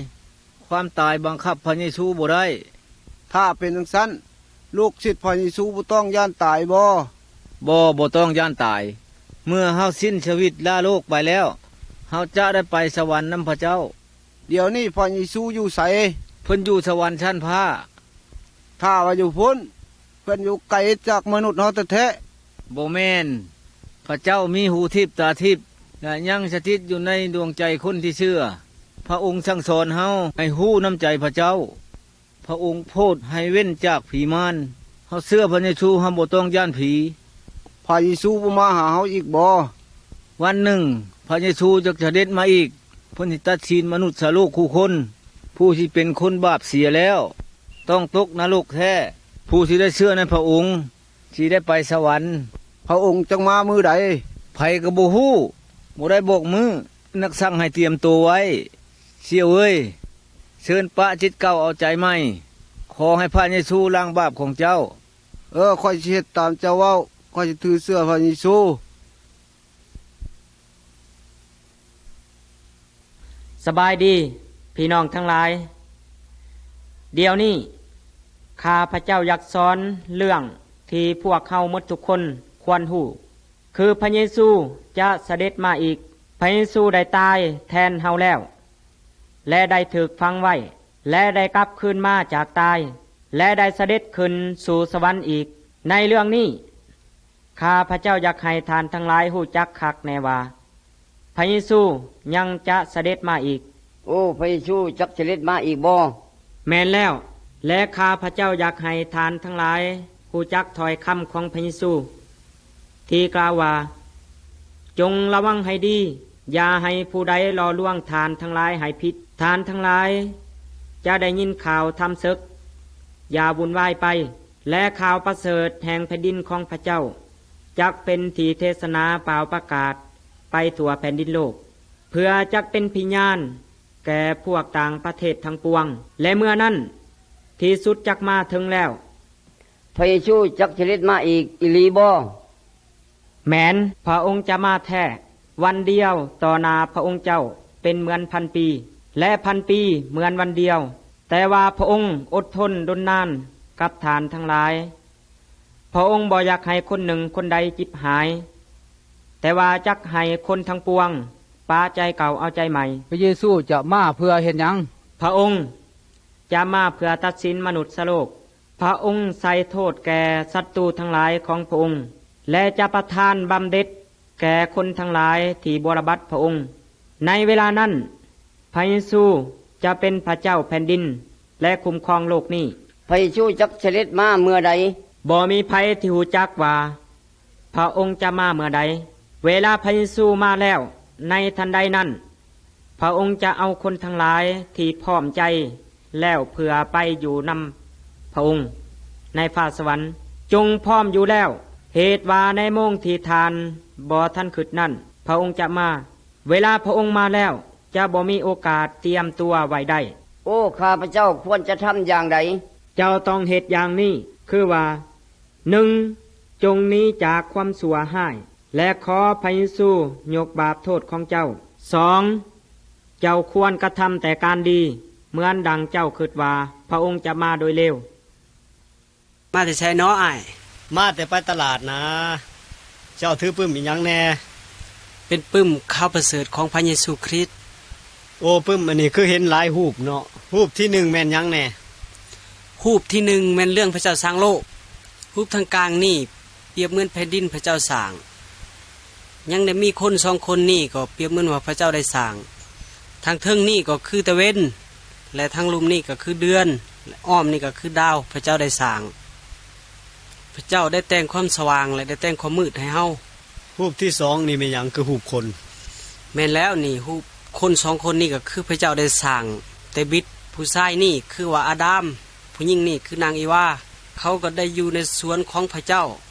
ຄວາມຕາຍບັງຄັບພະເຢຊູບໍ່ໄດ້. ຖ້າເປັນຈັ່ງຊັ້ນ, ລູກສິດພະເຢຊູບໍ່ຕ້ອງຢ້ານຕາຍບໍ? ບໍ່, ບໍ່ຕ້ອງຢ້ານຕາຍ. ເມື່ອເຮົາສິ້ນຊີວິດລາໂລກໄປແລ້ວ, ເຮົາຈະໄດ້ໄປສະຫວັນນຳພະເຈົ້າ. ດຽວນີ້ພະເຢຊູຢູ່ໃສ? ເພິ່ນຢູ່ສະຫວັນຊັ້ນຟ້າ. ຖ້າວ່າຢູ່ພຸ້ນ, ເພິ່ນຢູ່ໄກຈາກມະນຸດເຮົາແທ້ໆ. ບໍ່ແມ່ນ. ພະເຈົ້າມີຫູທິບຕາທິບ ແລະ ຍັງສະຖິດຢູ່ໃນດວງໃຈຄົນທີ່ເຊື່ອ. ພະອົງສັ່ງສອນເຮົາໃຫ້ຮູ້ນ້ຳໃຈພະເຈົ້າ. ພະອົງໂຜດໃຫ້ເວັ້ນຈາກຜີມານ. ເຮົາເຊື່ອພະເຢຊູ, ເຮົາບໍ່ຕ້ອງຢ້ານຜີ. ພະເຢຊູບໍ່ມາຫາເຮົາອີກບໍ? ວັນໜຶ່ງ, ພະເຢຊູຈະສະເດັດມາອີກ. ເພິ່ນຊິຕັດສິນມະນຸດສາໂລກຄູ່ຄົນ. ຜູ້ທີ່ເປັນຄົນບາບເສຍແລ້ວ ຕ້ອງຕົກນະລົກແທ້. ຜູ້ທີ່ໄດ້ເຊື່ອໃນພະອົງ ຊິໄດ້ໄປສະຫວັນ. ພະອົງຈັກມາມື້ໃດ? ໃຜກໍບໍ່ຮູ້, ບໍ່ໄດ້ບອກມື້. ນັກສັ່ງໃຫ້ຕຽມໂຕໄວ້. ສ່ຽວເອີຍ, ເຊີນປະຈິດເກົ່າເອົາໃຈໃໝ່. ຂໍໃຫ້ພະເຢຊູລ້າງບາບຂອງເຈົ້າ. ເອີ, ຂ້ອຍຊິເຮັດຕາມເຈົ້າເວົ້າ. ຂ້ອຍຊິຖືເຊື່ອພະເຢຊູ. ສະບາຍດີ ພີ່ນ້ອງທັງຫຼາຍ. ດຽວນີ້ ຂ້າພະເຈົ້າຢາກສອນເລື່ອງທີ່ພວກເຮົາໝົດທຸກຄົນຄວນຮູ້, ຄືພະເຢຊູຈະສະເດັດມາອີກ. ພະເຢຊູໄດ້ຕາຍແທນເຮົາແລ້ວ ແລະ ໄດ້ຖືກຝັງໄວ້ ແລະ ໄດ້ກັບຄືນມາຈາກຕາຍ ແລະ ໄດ້ສະເດັດຂຶ້ນສູ່ສະຫວັນອີກ. ໃນເລື່ອງນີ້ ຂ້າພະເຈົ້າຢາກໃຫ້ທ່ານທັງຫຼາຍຮູ້ຈັກຄັກແນ່ວ່າ ພະເຢຊູຍັງຈະສະເດັດມາອີກ. ໂອ້, ພະເຢຊູຈັກສະເດັດມາອີກບໍ? ແມ່ນແລ້ວ, ແລະ ຂ້າພະເຈົ້າຢາກໃຫ້ທ່ານທັງຫຼາຍຮູ້ຈັກຖ້ອຍຄຳຂອງພະເຢຊູ ທີ່ກ່າວວ່າ, ຈົ່ງລະວັງໃຫ້ດີ, ຢ່າໃຫ້ຜູ້ໃດຫຼໍ່ລວງທ່ານທັງຫຼາຍໃຫ້ຜິດ. ທ່ານທັງຫຼາຍຈະໄດ້ຍິນຂ່າວທຳເສິກ, ຢ່າວຸ່ນວາຍໄປ. ແລະ ຂ່າວປະເສີດແຫ່ງແຜ່ນດິນຂອງພະເຈົ້າ ຈັກເປັນທີ່ເທສະໜາປ່າວປະກາດໄປທົ່ວແຜ່ນດິນໂລກ, ເພື່ອຈັກເປັນພະຍານແກ່ພວກຕ່າງປະເທດທັງປວງ. ແລະ ເມື່ອນັ້ນ, ທີ່ສຸດຈັກມາເຖິງແລ້ວ. ພະເຢຊູຈັກສະເດັດມາອີກອີ່ຫຼີບໍ? ແມ່ນ, ພະອົງຈະມາແທ້. ວັນດຽວຕໍ່ໜ້າພະອົງເຈົ້າເປັນເໝືອນພັນປີ, ແລະ ພັນປີເໝືອນວັນດຽວ. ແຕ່ວ່າພະອົງອົດທົນດົນນານກັບທ່ານທັງຫຼາຍ. ພະອົງບໍ່ຢາກໃຫ້ຄົນໜຶ່ງຄົນໃດຈິບຫາຍ, ແຕ່ວ່າຈັກໃຫ້ຄົນທັງປວງປະໃຈເກົ່າເອົາໃຈໃໝ່. ພະເຢຊູຈະມາເພື່ອເຮັດຫຍັງ? ພະອົງຈະມາເພື່ອຕັດສິນມະນຸດສະໂລກ. ພະອົງໃສ່ໂທດແກ່ສັດຕູທັງຫຼາຍຂອງພະອົງ ແລະ ຈະປະທານບຳເດັດແກ່ຄົນທັງຫຼາຍທີ່ບົວລະບັດພະອົງ. ໃນເວລານັ້ນ, ພະເຢຊູຈະເປັນພະເຈົ້າແຜ່ນດິນ ແລະ ຄຸ້ມຄອງໂລກນີ້. ພະເຢຊູຈັກສະເດັດມາເມື່ອໃດ? ບໍ່ມີໃຜທີ່ຮູ້ຈັກວ່າພະອົງຈະມາເມື່ອໃດ. ເວລາພະເຢຊູມາແລ້ວ, ໃນທັນໃດນັ້ນ, ພະອົງຈະເອົາຄົນທັງຫຼາຍທີ່ພ້ອມໃຈແລ້ວເພື່ອໄປຢູ່ນຳພະອົງໃນຟ້າສະຫວັນ. ຈົ່ງພ້ອມຢູ່ແລ້ວ, ເຫດວ່າໃນໂມງທີ່ທ່ານບໍ່ທັນຄິດນັ້ນ, ພະອົງຈະມາ. ເວລາພະອົງມາແລ້ວ, ຈະບໍ່ມີໂອກາດຕຽມຕົວໄວ້ໄດ້. ໂອ້, ຂ້າພະເຈົ້າຄວນຈະທຳຢ່າງໃດ? ເຈົ້າຕ້ອງເຮັດຢ່າງນີ້ ຄືວ່າ ໜຶ່ງ ຈົ່ງໜີຈາກຄວາມຊົ່ວຮ້າຍ ແລະ ຂໍພະເຢຊູຍົກບາບໂທດຂອງເຈົ້າ. ສອງ ເຈົ້າຄວນກະທຳແຕ່ການດີ ເໝືອນດັ່ງເຈົ້າຄິດວ່າພະອົງຈະມາໂດຍເລັວ. ມາແຕ່ໃສເນາະອ້າຍ? ມາແຕ່ໄປຕະຫຼາດນາ. ເຈົ້າຖືປຶ້ມອີ່ຫຍັງແດ່? ເປັນປຶ້ມຂ່າວປະເສີດຂອງພະເຢຊູຄຣິດ. ໂອ້ ປຶ້ມອັນນີ້ຄືເຫັນຫຼາຍຮູບເນາະ. ຮູບທີໜຶ່ງແມ່ນຫຍັງແດ່? ຮູບທີໜຶ່ງແມ່ນເລື່ອງພະເຈົ້າສ້າງໂລກ. ຮູບທາງກາງນີ້ປຽບເໝືອນແຜ່ນດິນພະເຈົ້າສ້າງ. ຍັງໄດ້ມີຄົນສອງຄົນນີ້ກໍປຽບເໝືອນວ່າພະເຈົ້າໄດ້ສ້າງ. ທາງເທິງນີ້ກໍຄືຕາເວັນ ແລະ ທາງລຸ່ມນີ້ກໍຄືເດືອນ ແລະ ອ້ອມນີ້ກໍຄືດາວພະເຈົ້າໄດ້ສ້າງ. ພະເຈົ້າໄດ້ແຕ່ງຄວາມສະຫວ່າງ ແລະ ໄດ້ແຕ່ງຄວາມມືດໃຫ້ເຮົາ. ຮູບທີສອງນີ້ແມ່ນຫຍັງ? ຄືຮູບຄົນ. ແມ່ນແລ້ວ ນີ້ຮູບຄົນສອງຄົນນີ້ກໍຄືພະເຈົ້າໄດ້ສ້າງແຕ່ບິດ. ຜູ້ຊາຍນີ້ຄືວ່າອາດາມ, ຜູ້ຍິງນີ້ຄືນາງເອວາ. ເຂົາກໍໄດ້ຢູ່ໃນສວນຂອງພະເຈົ້າ.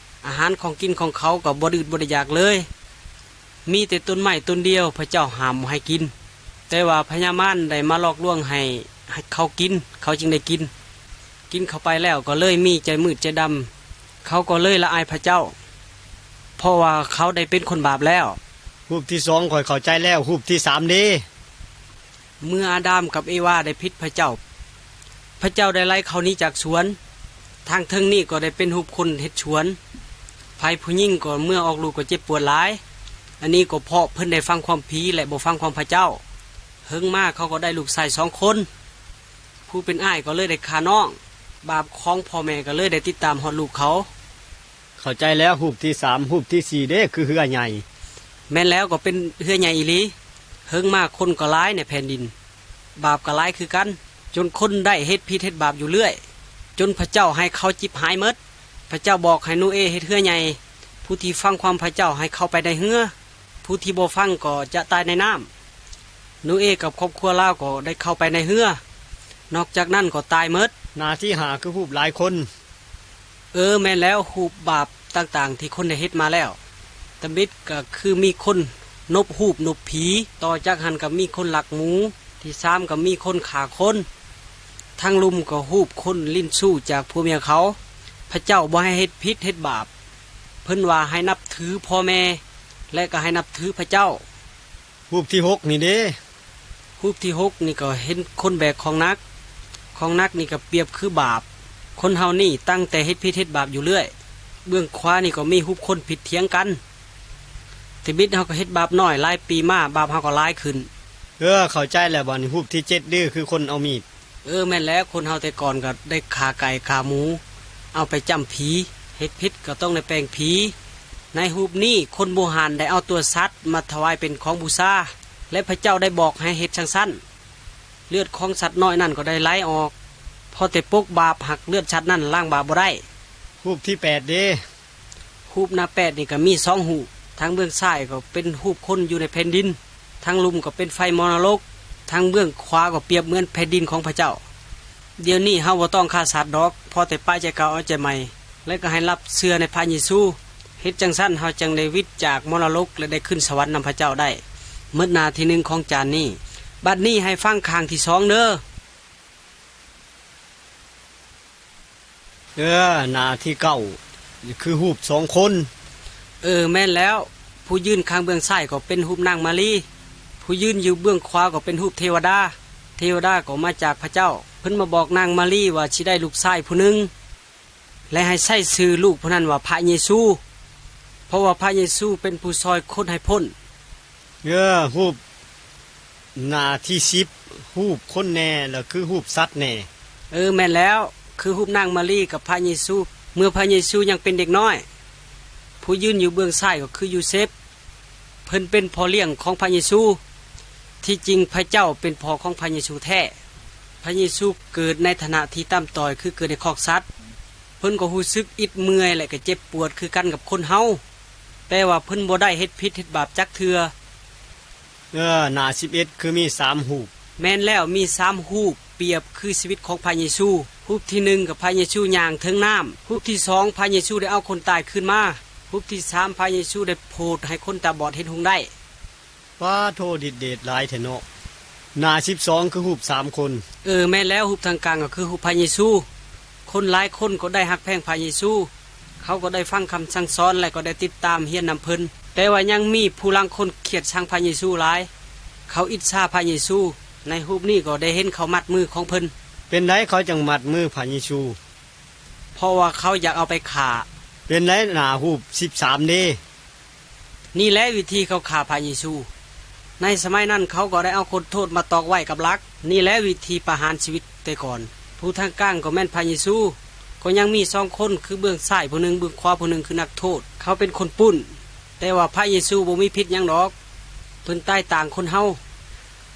ອາຫານຂອງກິນຂອງເຂົາກໍບໍ່ດືດບໍ່ໄດ້ຢາກເລີຍ. ມີແຕ່ຕົ້ນໄມ້ຕົ້ນດຽວພະເຈົ້າຫ້າມບໍ່ໃຫ້ກິນ. ແຕ່ວ່າພະຍາມານໄດ້ມາຫຼອກລວງໃຫ້ ໃຫ້ເຂົາກິນ, ເຂົາຈຶ່ງໄດ້ກິນ. ກິນເຂົ້າໄປແລ້ວກໍເລີຍມີໃຈມືດໃຈດຳ. ເຂົາກໍເລີຍລະອາຍພະເຈົ້າ, ເພາະວ່າເຂົາໄດ້ເປັນຄົນບາບແລ້ວ. ຮູບທີສອງຂ້ອຍເຂົ້າໃຈແລ້ວ. ຮູບທີສາມເດ? ເມື່ອອາດາມກັບເອວາໄດ້ຜິດພະເຈົ້າ, ພະເຈົ້າໄດ້ໄລ່ເຂົາໜີຈາກສວນ. ທາງເທິງນີ້ກໍໄດ້ເປັນຮູບຄົນເຮັດສວນ. ຝ່າຍຜູ້ຍິງກໍເມື່ອອອກລູກກໍເຈັບປວດຫຼາຍ. ອັນນີ້ກໍເພາະເພິ່ນໄດ້ຟັງຄວາມຜີ ແລະ ບໍ່ຟັງຄວາມພະເຈົ້າ. ເຫິງມາເຂົາກໍໄດ້ລູກຊາຍສອງຄົນ. ຜູ້ເປັນອ້າຍກໍເລີຍໄດ້ຂ້ານ້ອງ. ບາບຂອງພໍ່ແມ່ກໍເລີຍໄດ້ຕິດຕາມຮອດລູກເຂົາ. ເຂົ້າໃຈແລ້ວ. ຮູບທີສາມ. ຮູບທີສີ່ເດ? ຄືເຮືອໃຫຍ່. ແມ່ນແລ້ວ, ກໍເປັນເຮືອໃຫຍ່ອີ່ຫຼີ. ເຫິງມາຄົນກໍຫຼາຍໃນແຜ່ນດິນ, ບາບກໍຫຼາຍຄືກັນ, ຈົນຄົນໄດ້ເຮັດຜິດເຮັດບາບຢູ່ເລື້ອຍ, ຈົນພະເຈົ້າໃຫ້ເຂົາຈິບຫາຍໝົດ. ພະເຈົ້າບອກໃຫ້ໂນເອເຮັດເຮືອໃຫຍ່. ຜູ້ທີ່ຟັງຄວາມພະເຈົ້າໃຫ້ເຂົ້າໄປໃນເຮືອ, ຜູ້ທີ່ບໍ່ຟັງກໍຈະຕາຍໃນນ້ຳ. ໂນເອກັບຄອບຄົວລາວກໍໄດ້ເຂົ້າໄປໃນເຮືອ, ນອກຈາກນັ້ນກໍຕາຍໝົດ. ໜ້າທີຫ້າ ຄືຮູບຫຼາຍຄົນ. ເອີ ແມ່ນແລ້ວ, ຮູບບາບຕ່າງໆທີ່ຄົນໄດ້ເຮັດມາແລ້ວ. ຕຳອິດກໍຄືມີຄົນນົບຮູບນົບຜີ, ຕໍ່ຈາກຫັ້ນກໍມີຄົນລັກໝູ, ທີສາມກໍມີຄົນຂ້າຄົນ, ທາງລຸ່ມກໍຮູບຄົນຫຼິ້ນຊູ້ຈາກຜົວເມຍເຂົາ. ພະເຈົ້າບໍ່ໃຫ້ເຮັດຜິດເຮັດບາບ, ເພິ່ນວ່າໃຫ້ນັບຖືພໍ່ແມ່ ແລະ ກໍໃຫ້ນັບຖືພະເຈົ້າ. ຮູບທີຫົກນີ້ເດ? ຮູບທີຫົກນີ້ກໍເຫັນຄົນແບກຂອງໜັກ. ຂອງໜັກນີ້ກໍປຽບຄືບາບ. ຄົນເຮົານີ້ຕັ້ງແຕ່ເຮັດຜິດເຮັດບາບຢູ່ເລື້ອຍ. ເບື້ອງຂວານີ້ກໍມີຮູບຄົນຜິດຖຽງກັນ. ແຕ່ບິດເຮົາກໍເຮັດບາບນ້ອຍ, ຫຼາຍປີມາບາບເຮົາກໍຫຼາຍຂຶ້ນ. ເອີ ເຂົ້າໃຈແລ້ວ. ບາດນີ້ຮູບທີເຈັດເດ? ຄືຄົນເອົາມີດ. ເອີ ແມ່ນແລ້ວ, ຄົນເຮົາແຕ່ກ່ອນກໍໄດ້ຂ້າໄກ່ຂ້າໝູ, ເອົາໄປຈ້ຳຜີ, ເຮັດຜິດກໍຕ້ອງໄດ້ແປງຜີ. ໃນຮູບນີ້ຄົນບູຮານໄດ້ເອົາຕົວສັດມາຖວາຍເປັນຂອງບູຊາ ແລະ ພະເຈົ້າໄດ້ບອກໃຫ້ເຮັດຈັ່ງຊັ້ນ. ເລືອດຂອງສັດນ້ອຍນັ້ນກໍໄດ້ໄຫຼອອກ, ພໍແຕ່ປົກບາບ, ຫາກເລືອດສັດນັ້ນລ້າງບາບບໍ່ໄດ້. ຮູບທີແປດເດ? ຮູບໜ້າແປດນີ້ກໍມີສອງຮູບ, ທາງເບື້ອງຊ້າຍກໍເປັນຮູບຄົນຢູ່ໃນແຜ່ນດິນ, ທາງລຸ່ມກໍເປັນໄຟມໍນະລົກ, ທາງເບື້ອງຂວາກໍປຽບເໝືອນແຜ່ນດິນຂອງພະເຈົ້າ. ດຽວນີ້ເຮົາບໍ່ຕ້ອງຂ້າສັດດອກ, ພໍແຕ່ປະໃຈເກົ່າເອົາໃຈໃໝ່, ແລະ ກໍໃຫ້ຮັບເຊື່ອໃນພະເຢຊູ. ເຮັດຈັ່ງຊັ້ນເຮົາຈຶ່ງໄດ້ວິດຈາກມໍນະລົກ ແລະ ໄດ້ຂຶ້ນສະຫວັນນຳພະເຈົ້າໄດ້. ໝົດໜ້າທີໜຶ່ງຂອງຈານນີ້. ບັດນີ້ໃຫ້ຟັງຂ້າງທີສອງເດີ. ເອີ ໜ້າທີເກົ້າ ຄືຮູບສອງຄົນ. ເອີ ແມ່ນແລ້ວ, ຜູ້ຢືນຂ້າງເບື້ອງຊ້າຍກໍເປັນຮູບນາງມາຣີ, ຜູ້ຢືນຢູ່ເບື້ອງຂວາກໍເປັນຮູບເທວະດາ. ເທວະດາກໍມາຈາກພະເຈົ້າ, ເພິ່ນມາບອກນາງມາຣີວ່າຊິໄດ້ລູກຊາຍຜູ້ໜຶ່ງ ແລະ ໃຫ້ໃຊ້ຊື່ລູກຜູ້ນັ້ນວ່າພະເຢຊູ, ເພາະວ່າພະເຢຊູເປັນຜູ້ຊ່ອຍຄົນໃຫ້ພົ້ນ. ເອີ ຮູບໜ້າທີສິບ ຮູບຄົນແດ່ ແລ້ວຄືຮູບສັດແດ່. ເອີ ແມ່ນແລ້ວ, ຄືຮູບນາງມາຣີກັບພະເຢຊູ ເມື່ອພະເຢຊູຍັງເປັນເດັກນ້ອຍ. ຜູ້ຢືນຢູ່ເບື້ອງຊ້າຍກໍຄືໂຢເຊັບ, ເພິ່ນເປັນພໍ່ລ້ຽງຂອງພະເຢຊູ. ທີ່ຈິງພະເຈົ້າເປັນພໍ່ຂອງພະເຢຊູແທ້. ພະເຢຊູເກີດໃນຖານະທີ່ຕ່ຳຕ້ອຍ ຄືເກີດໃນຄອກສັດ. ເພິ່ນກໍຮູ້ສຶກອິດເມື່ອຍ ແລະ ກໍເຈັບປວດຄືກັນກັບຄົນເຮົາ, ແຕ່ວ່າເພິ່ນບໍ່ໄດ້ເຮັດຜິດເຮັດບາບຈັກເທື່ອ. ເອີ ໜ້າສິບເອັດ ຄືມີສາມຮູບ. ແມ່ນແລ້ວ, ມີສາມຮູບປຽບຄືຊີວິດຂອງພະເຢຊູ. ຮູບທີໜຶ່ງກໍພະເຢຊູຍ່າງເທິງນ້ຳ, ຮູບທີສອງ ພະເຢຊູໄດ້ເອົາຄົນຕາຍຄືນມາ, ຮູບທີສາມ ພະເຢຊູໄດ້ໂຜດໃຫ້ຄົນຕາບອດເຫັນຮຸ່ງໄດ້. ປາໂທ ດິດເດດຫຼາຍແທ້ເນາະ. ໜ້າສິບສອງ ຄືຮູບສາມຄົນ. ເອີ ແມ່ນແລ້ວ, ຮູບທາງກາງກໍຄືຮູບພະເຢຊູ. ຄົນຫຼາຍຄົນກໍໄດ້ຮັກແພງພະເຢຊູ, ເຂົາກໍໄດ້ຟັງຄຳສັ່ງສອນ ແລະ ກໍໄດ້ຕິດຕາມຮຽນນຳເພິ່ນ. ແຕ່ວ່າຍັງມີຜູ້ລາງຄົນຄຽດຊັງພະເຢຊູຫຼາຍ, ເຂົາອິດສາພະເຢຊູ. ໃນຮູບນີ້ກໍໄດ້ເຫັນເຂົາມັດມືຂອງເພິ່ນ. ເປັນໃດເຂົາຈັ່ງມັດມືພະເຢຊູ? ເພາະວ່າເຂົາຢາກເອົາໄປຂ້າ. ເປັນໃດໜ້າຮູບສິບສາມເດ? ນີ້ແຫຼະວິທີເຂົາຂ້າພະເຢຊູ. ໃນສະໄໝນັ້ນເຂົາກໍໄດ້ເອົາຄົນໂທດມາຕອກໄວ້ກັບຫຼັກ. ນີ້ແຫຼະວິທີປະຫານຊີວິດແຕ່ກ່ອນ. ຜູ້ທາງກາງກໍແມ່ນພະເຢຊູ, ກໍຍັງມີສອງຄົນ ຄືເບື້ອງຊ້າຍຜູ້ໜຶ່ງ, ເບື້ອງຂວາຜູ້ໜຶ່ງ ຄືນັກໂທດ. ເຂົາເປັນຄົນປຸ້ນ, ແຕ່ວ່າພະເຢຊູບໍ່ມີຜິດຫຍັງດອກ. ເພິ່ນຕາຍຕ່າງຄົນເຮົາ.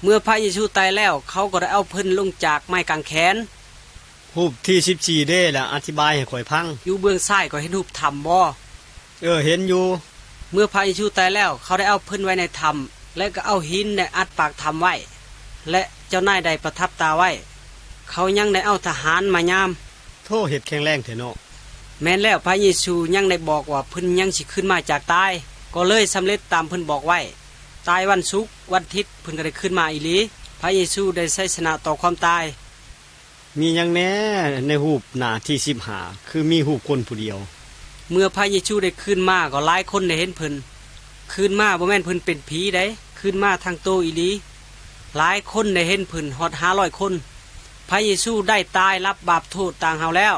ເມື່ອພະເຢຊູຕາຍແລ້ວ, ເຂົາກໍໄດ້ເອົາເພິ່ນລົງຈາກໄມ້ກາງແຂນ. ຮູບທີສິບສີ່ເດ ລະອະທິບາຍໃຫ້ຂ້ອຍຟັງ. ຢູ່ເບື້ອງຊ້າຍກໍເຫັນຮູບຖ້ຳບໍ່? ເອີ ເຫັນຢູ່. ເມື່ອພະເຢຊູຕາຍແລ້ວ, ເຂົາໄດ້ເອົາເພິ່ນໄວ້ໃນຖ້ຳ ແລະ ກໍເອົາຫີນໄດ້ອັດປາກຖ້ຳໄວ້ ແລະ ເຈົ້ານາຍໄດ້ປະທັບຕາໄວ້. ເຂົາຍັງໄດ້ເອົາທະຫານມາຍາມ. ໂທ້ ເຮັດແຂງແຮງແທ້ເນາະ. ແມ່ນແລ້ວ, ພະເຢຊູຍັງໄດ້ບອກວ່າເພິ່ນຍັງຊິຂຶ້ນມາຈາກຕາຍ, ກໍເລີຍສຳເລັດຕາມເພິ່ນບອກໄວ້. ຕາຍວັນສຸກ, ວັນທິດເພິ່ນກໍໄດ້ຂຶ້ນມາອີ່ຫຼີ. ພະເຢຊູໄດ້ໄຊຊະນະຕໍ່ຄວາມຕາຍ. ມີຫຍັງແດ່ໃນຮູບໜ້າທີສິບຫ້າ ຄືມີຮູບຄົນຜູ້ດຽວ? ເມື່ອພະເຢຊູໄດ້ຄືນມາ, ກໍຫຼາຍຄົນໄດ້ເຫັນເພິ່ນ. ຄືນມາບໍ່ແມ່ນເພິ່ນເປັນຜີໃດ, ຄືນມາທັງໂຕອີ່ຫຼີ. ຫຼາຍຄົນໄດ້ເຫັນເພິ່ນ, ຮອດຫ້າຮ້ອຍຄົນ. ພະເຢຊູໄດ້ຕາຍຮັບບາບໂທດຕ່າງເຮົາແລ້ວ,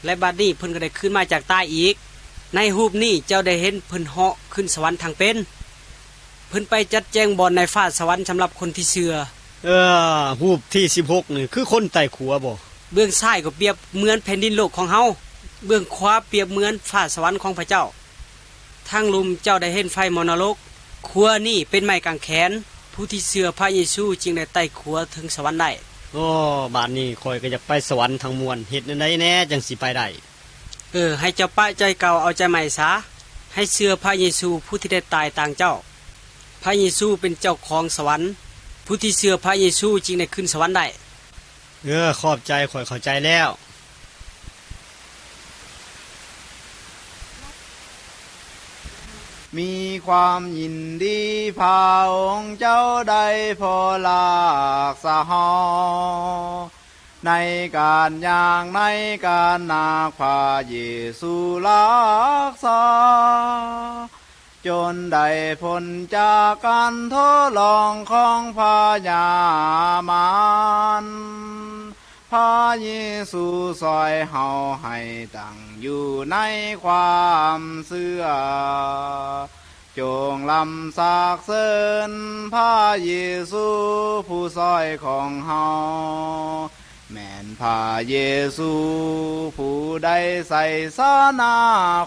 ແລະ ບັດນີ້ເພິ່ນກໍໄດ້ຄືນມາຈາກຕາຍອີກ. ໃນຮູບນີ້ເຈົ້າໄດ້ເຫັນເພິ່ນເຫາະຂຶ້ນສະຫວັນທັງເປັນ. ເພິ່ນໄປຈັດແຈງບ່ອນໃນຟ້າສະຫວັນສຳລັບຄົນທີ່ເຊື່ອ. ເອີ ຮູບທີສິບຫົກນີ້ຄືຄົນໃຕ້ຂົວບໍ? ເບື້ອງຊ້າຍກໍປຽບເໝືອນແຜ່ນດິນໂລກຂອງເຮົາ, ເບື້ອງຂວາປຽບເໝືອນຟ້າສະຫວັນຂອງພະເຈົ້າ. ທາງລຸ່ມເຈົ້າໄດ້ເຫັນໄຟມໍນະລົກ. ຂົວນີ້ເປັນໄມ້ກາງແຂນ. ຜູ້ທີ່ເຊື່ອພະເຢຊູຈຶ່ງໄດ້ໄຕ່ຂົວເຖິງສະຫວັນໄດ້. ໂອ້ ບາດນີ້ຂ້ອຍກໍຢາກໄປສະຫວັນທັງມວນ. ເຮັດແນວໃດແດ່ຈັ່ງຊິໄປໄດ້? ເອີ, ໃຫ້ເຈົ້າປະໃຈເກົ່າເອົາໃຈໃໝ່ສາ. ໃຫ້ເຊື່ອພະເຢຊູຜູ້ທີ່ໄດ້ຕາຍຕ່າງເຈົ້າ. ພະເຢຊູເປັນເຈົ້າຂອງສະຫວັນ. ຜູ້ທີ່ເຊື່ອພະເຢຊູຈຶ່ງໄດ້ຂຶ້ນສະຫວັນໄດ້. ເອີ, ຂອບໃຈ, ຂ້ອຍເຂົ້າໃຈແລ້ວ. ມີຄວາມຍິນດີພະອົງເຈົ້າໄດ້ພໍລັກສາເຮົາ ໃນການຍ່າງໃນການນາກພະເຢຊູລັກສາ ຈົນໄດ້ພົ້ນຈາກການທົດລອງຂອງພະຍາມານ. ພະເຢຊູຊ່ອຍເຮົາໃຫ້ຕັ້ງຢູ່ໃນຄວາມເຊື່ອ. ຈົ່ງລຳສັກເສີນພະເຢຊູຜູ້ຊ່ອຍຂອງເຮົາ. ແມ່ນພະເຢຊູຜູ້ໄດ້ໄຊຊະນະ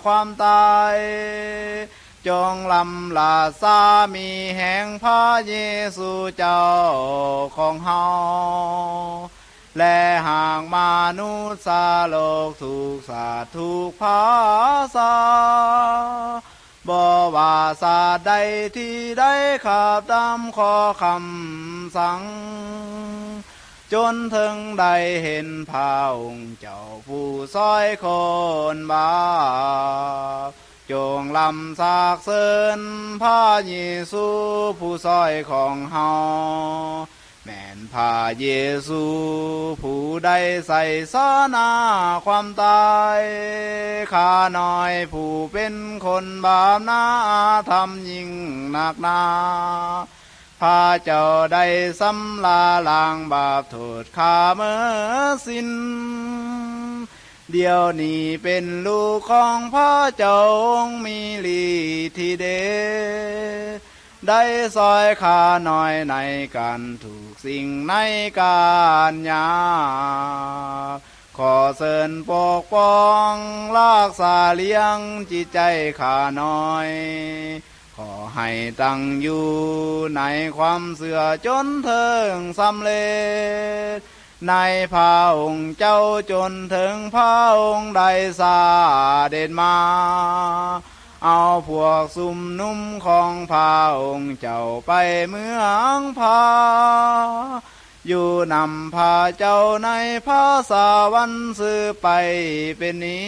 ຄວາມຕາຍ. ຈົ່ງລຳລາຊາມີແຮງພະເຢຊູເຈົ້າຂອງເຮົາ ແລະ ຫາກມະນຸດສາໂລກທຸກຊາດທຸກພາສາ ບໍ່ວ່າຊາດໃດທີ່ໄດ້ຂັບຕາມຂໍ້ຄຳສັ່ງ ຈົນເຖິງໄດ້ເຫັນພະອົງເຈົ້າຜູ້ຊ່ອຍຄົນບາບ. ຈົ່ງລຳສັກເສີນພະເຢຊູຜູ້ຊ່ອຍຂອງເຮົາ. ແມ່ນພະເຢຊູຜູ້ໄດ້ໄຊຊະນະຄວາມຕາຍ. ຂ້ານ້ອຍຜູ້ເປັນຄົນບາບໜ້າທຳຍິ່ງໜັກໜາ. ພະເຈົ້າໄດ້ຊຳລະລ້າງບາບໂທດຂ້າໝົດສິ້ນ. ດຽວນີ້ເປັນລູກຂອງພະເຈົ້າ ອົງມີລິດທິເດດ ໄດ້ຊ່ອຍຂ້ານ້ອຍໃນການທຸກສິ່ງໃນການຍາກ. ຂໍເຊີນປົກປ້ອງລັກສາລ້ຽງຈິດໃຈຂ້ານ້ອຍ. ຂໍໃຫ້ຕັ້ງຢູ່ໃນຄວາມເຊື່ອຈົນເຖິງສຳເລັດ ໃນພະອົງເຈົ້າ ຈົນເຖິງພະອົງໄດ້ສະເດັດມາ ເອົາພວກຊຸມນຸມຂອງພະອົງເຈົ້າໄປເມືອງພາ ຢູ່ນຳພະເຈົ້າໃນພະສະຫວັນສືບໄປເປັນນິ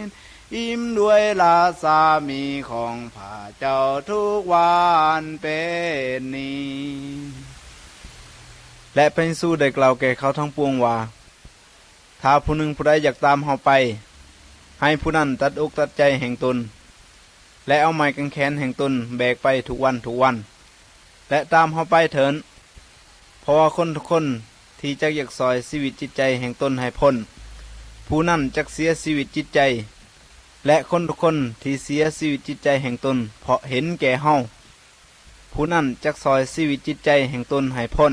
ດ ອີ່ມດ້ວຍລາຊາມີຂອງພະເຈົ້າທຸກວັນເປັນນິດ. ແລະ ພະເຢຊູໄດ້ກ່າວແກ່ເຂົາທັງປວງວ່າ, ຖ້າຜູ້ໜຶ່ງຜູ້ໃດຢາກຕາມເຮົາໄປ, ໃຫ້ຜູ້ນັ້ນຕັດອົກຕັດໃຈແຫ່ງຕົນ ແລະ ເອົາໄມ້ກາງແຂນແຫ່ງຕົນແບກໄປທຸກວັນທຸກວັນ ແລະ ຕາມເຮົາໄປເຖີ້ນ. ເພາະວ່າຄົນທຸກຄົນທີ່ຈັກຢາກຊ່ອຍຊີວິດຈິດໃຈແຫ່ງຕົນໃຫ້ພົ້ນ, ຜູ້ນັ້ນຈັກເສຍຊີວິດຈິດໃຈ, ແລະ ຄົນທຸກຄົນທີ່ເສຍຊີວິດຈິດໃຈແຫ່ງຕົນເພາະເຫັນແກ່ເຮົາ, ຜູ້ນັ້ນຈັກຊ່ອຍຊີວິດຈິດໃຈແຫ່ງຕົນໃຫ້ພົ້ນ.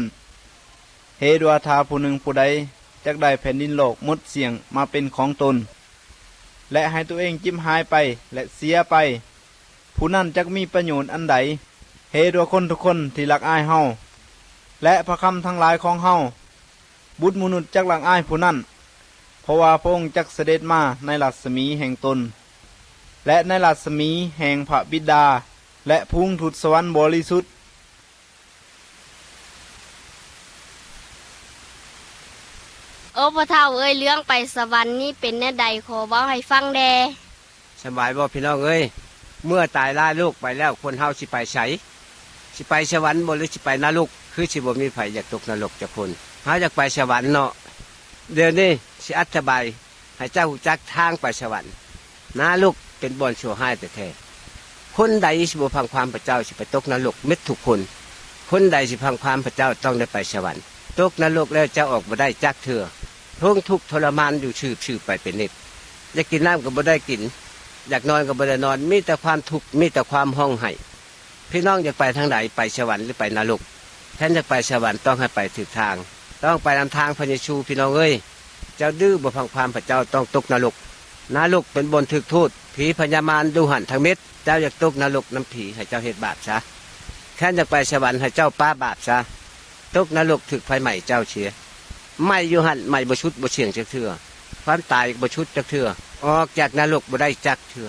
ເຫດວ່າຖ້າຜູ້ໜຶ່ງຜູ້ໃດຈັກໄດ້ແຜ່ນດິນໂລກໝົດສ້ຽງມາເປັນຂອງຕົນ, ແລະ ໃຫ້ຕົວເອງຈິບຫາຍໄປ ແລະ ເສຍໄປ, ຜູ້ນັ້ນຈັກມີປະໂຫຍດອັນໃດ? ເຫດວ່າຄົນທຸກຄົນທີ່ລັກອາຍເຮົາ ແລະ ພະຄຳທັງຫຼາຍຂອງເຮົາ, ບຸດມະນຸດຈັກລັກອາຍຜູ້ນັ້ນ, ເພາະວ່າພະອົງຈັກສະເດັດມາໃນລັດສະໝີແຫ່ງຕົນ ແລະ ໃນລັດສະໝີແຫ່ງພະບິດາ ແລະ ຝູງທູດສະຫວັນບໍລິສຸດ. ໂອ້ ພໍ່ເຖົ້າເອີຍ, ເລື່ອງໄປສະຫວັນນີ້ເປັນແນວໃດ? ຂໍເວົ້າໃຫ້ຟັງແດ່. ສະບາຍບໍ່ພີ່ນ້ອງເອີຍ? ເມື່ອຕາຍລາໂລກໄປແລ້ວ ຄົນເຮົາຊິໄປໃສ? ຊິໄປສະຫວັນບໍ່ ຫຼື ຊິໄປນະລົກ? ຄືຊິບໍ່ມີໃຜຢາກຕົກນະລົກຈັກຄົນ. ເຮົາຢາກໄປສະຫວັນເນາະ. ດຽວນີ້ຊິອະທິບາຍໃຫ້ເຈົ້າຮູ້ຈັກທາງໄປສະຫວັນ. ນະລົກເປັນບ່ອນຊົ່ວຮ້າຍແທ້ໆ. ຄົນໃດຊິບໍ່ຟັງຄວາມພະເຈົ້າ ຊິໄປຕົກນະລົກໝົດທຸກຄົນ. ຄົນໃດຊິຟັງຄວາມພະເຈົ້າ ຕ້ອງໄດ້ໄປສະຫວັນ. ຕົກນະລົກແລ້ວເຈົ້າອອກບໍ່ໄດ້ຈັກເທື່ອ. ທົນທຸກທໍລະມານຢູ່ຊືບໆໄປເປັນນິດ. ຢາກກິນນ້ຳກໍບໍ່ໄດ້ກິນ, ຢາກນອນກໍບໍ່ໄດ້ນອນ, ມີແຕ່ຄວາມທຸກ, ມີແຕ່ຄວາມຮ້ອງໄຫ້. ພີ່ນ້ອງຢາກໄປທາງໃດ? ໄປສະຫວັນ ຫຼື ໄປນະລົກ? ຄັນຢາກໄປສະຫວັນ ຕ້ອງໃຫ້ໄປຖືກທາງ, ຕ້ອງໄປນຳທາງພະເຢຊູ. ພີ່ນ້ອງເອີຍ, ເຈົ້າດື້ບໍ່ຟັງຄວາມພະເຈົ້າ ຕ້ອງຕົກນະລົກ. ນະລົກເປັນບ່ອນຖືກໂທດ, ຜີພະຍາມານຢູ່ຫັ້ນທັງເມັດ. ເຈົ້າຢາກຕົກນະລົກນຳຜີ ໃຫ້ເຈົ້າເຮັດບາບຊະ. ຄັນຢາກໄປສະຫວັນ ໃຫ້ເຈົ້າປະບາບຊະ. ຕົກນະລົກຖືກໄຟໄໝ້ເຈົ້າເສຍ. ໄໝ້ຢູ່ຫັ້ນ ໄໝ້ບໍ່ຊຸດບໍ່ສ່ຽງຈັກເທື່ອ. ຄວາມຕາຍບໍ່ຊຸດຈັກເທື່ອ. ອອກຈາກນະລົກບໍ່ໄດ້ຈັກເທື່ອ.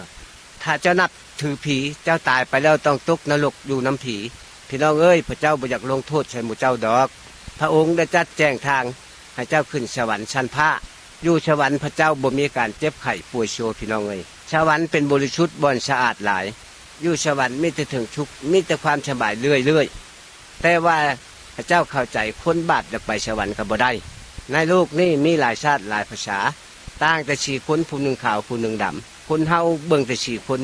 ຖ້າເຈົ້ານັບຖືຜີ, ເຈົ້າຕາຍໄປແລ້ວຕ້ອງຕົກນະລົກຢູ່ນຳຜີ. ພີ່ນ້ອງເອີຍ, ພະເຈົ້າບໍ່ຢາກລົງໂທດໃສ່ໝູ່ເຈົ້າດອກ. ພະອົງໄດ້ຈັດແຈ້ງທາງໃຫ້ເຈົ້າຂຶ້ນສະຫວັນຊັ້ນຟ້າ. ຢູ່ສະຫວັນພະເຈົ້າບໍ່ມີການເຈັບໄຂ້ປ່ວຍໂຊ, ພີ່ນ້ອງເອີຍ. ສະຫວັນເປັນບໍລິສຸດ, ບ່ອນສະອາດຫຼາຍ. ຢູ່ສະຫວັນມີແຕ່ເຖິງສຸກ, ມີແຕ່ຄວາມສະບາຍເລື້ອຍໆ. ແຕ່ວ່າເຈົ້າເຂົ້າໃຈ, ຄົນບາບຢາກໄປສະຫວັນກໍບໍ່ໄດ້. ໃນໂລກນີ້ມີຫຼາຍຊາດຫຼາຍພາສາ, ຕ່າງແຕ່ສີຄົນ, ຜູ້ໜຶ່ງຂາວ, ຜູ້ໜຶ່ງດຳ. ຄົນເຮົາເບິ່ງແຕ່ສີຄົນ,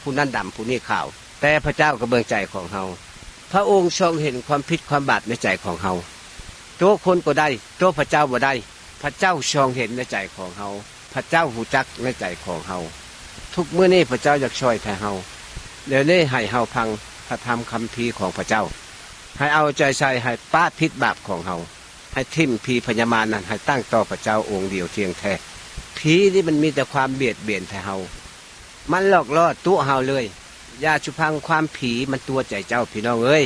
ຜູ້ນັ້ນດຳ, ຜູ້ນີ້ຂາວ. ແຕ່ພະເຈົ້າກໍເບິ່ງໃຈຂອງເຮົາ. ພະອົງຊົງເຫັນຄວາມຜິດຄວາມບາບໃນໃຈຂອງເຮົາ. ຕົວຄົນກໍໄດ້, ຕົວພະເຈົ້າບໍ່ໄດ້. ພະເຈົ້າຊົງເຫັນໃນໃຈຂອງເຮົາ. ພະເຈົ້າຮູ້ຈັກໃນໃຈຂອງເຮົາ. ທຸກມື້ນີ້ພະເຈົ້າຢາກຊ່ອຍແຕ່ເຮົາ. ດຽວນີ້ໃຫ້ເຮົາຟັງພະທຳຄຳພີຂອງພະເຈົ້າ. ໃຫ້ເອົາໃຈໃສ່, ໃຫ້ປະຜິດບາບຂອງເຮົາ. ໃຫ້ຖິ້ມຜີພະຍາມານນັ້ນ, ໃຫ້ຕັ້ງຕໍ່ພະເຈົ້າອົງດຽວທ່ຽງແທ້. ຜີນີ້ມັນມີແຕ່ຄວາມບຽດບຽນໃສ່ເຮົາ. ມັນຫຼອກຫຼໍ້ຕົວະເຮົາເລື້ອຍ. ຢ່າສູ່ຟັງຄວາມຜີມັນຕົວະໃຈເຈົ້າ, ພີ່ນ້ອງເອີຍ.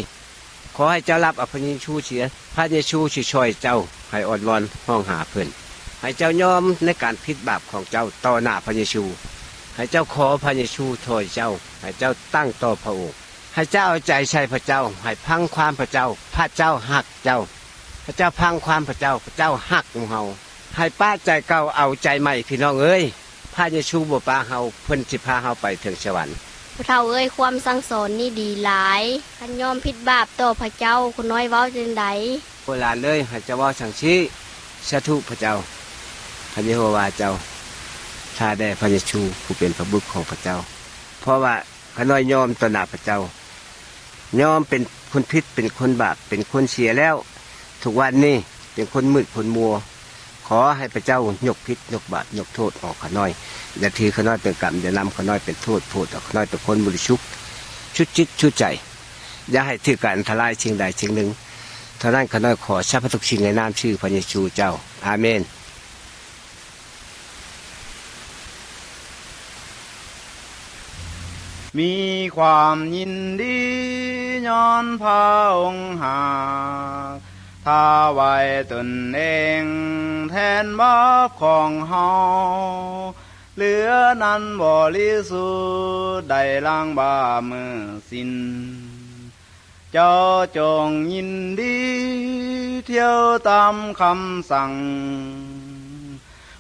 ຂໍໃຫ້ເຈົ້າຮັບເອົາພະເຢຊູເສຍ. ພະເຢຊູຊິຊ່ອຍເຈົ້າໃຫ້ອ້ອນວອນຮ້ອງຫາເພິ່ນ. ໃຫ້ເຈົ້າຍອມໃນການຜິດບາບຂອງເຈົ້າຕໍ່ໜ້າພະເຢຊູ. ໃຫ້ເຈົ້າຂໍພະເຢຊູຊ່ອຍເຈົ້າ. ໃຫ້ເຈົ້າຕັ້ງຕໍ່ພະອົງ. ໃຫ້ເຈົ້າເອົາໃຈໃສ່ພະເຈົ້າ. ໃຫ້ຟັງຄວາມພະເຈົ້າ. ພະເຈົ້າຮັກເຈົ້າ. ໃຫ້ເຈົ້າຟັງຄວາມພະເຈົ້າ. ພະເຈົ້າຮັກໝູ່ເຮົາ. ໃຫ້ປະໃຈເກົ່າເອົາໃຈໃໝ່, ພີ່ນ້ອງເອີຍ. ພະເຢຊູບໍ່ປະເຮົາ, ເພິ່ນຊິພາເຮົາໄປເຖິງສະຫວັນ. ຜູ້ເຖົ້າເອີຍ, ຄວາມສັ່ງສອນນີ້ດີຫຼາຍ. ຄັນຍອມຜິດບາບຕໍ່ພະເຈົ້າ, ຄົນນ້ອຍເວົ້າຈັ່ງໃດ? ໂອ້ ຫຼານເອີຍ, ໃຫ້ເຈົ້າເວົ້າຈັ່ງຊີ້. ສາທຸພະເຈົ້າ, ພະເຢໂຮວາເຈົ້າ, ຖ້າແດ່ພະເຢຊູຜູ້ເປັນພະບຸດຂອງພະເຈົ້າ. ເພາະວ່າຂ້ານ້ອຍຍອມຕໍ່ໜ້າພະເຈົ້າ, ຍອມເປັນຄົນຜິດ, ເປັນຄົນບາບ, ເປັນຄົນເສຍແລ້ວ. ທຸກວັນນີ້ເປັນຄົນມືດຄົນມົວ. ຂໍໃຫ້ພະເຈົ້າຍົກຜິດຍົກບາບຍົກໂທດອອກຂ້ານ້ອຍ. ຢ່າຖືຂ້ານ້ອຍເປັນກຳ, ຢ່ານຳຂ້ານ້ອຍເປັນໂທດ, ໂຜດເອົາຂ້ານ້ອຍເປັນຄົນບໍລິສຸດ, ສຸດຈິດສຸດໃຈ. ຢ່າໃຫ້ຖືກກັບອັນຕະລາຍສິ່ງໃດສິ່ງໜຶ່ງ. ເທົ່ານັ້ນຂ້ານ້ອຍຂໍສາທຸທຸກສິ່ງໃນນາມຊື່ພະເຢຊູເຈົ້າ. ອາເມນ. ມີຄວາມຍິນດີຍ້ອນພະອົງຮັກ, ຖວາຍຕົນເອງແທນບາບຂອງເຮົາ, ເລືອດອັນບໍລິສຸດໄດ້ລ້າງບາບໝົດສິ້ນ. ເຈົ້າຈົ່ງຍິນດີທ່ຽວຕາມຄຳສັ່ງ,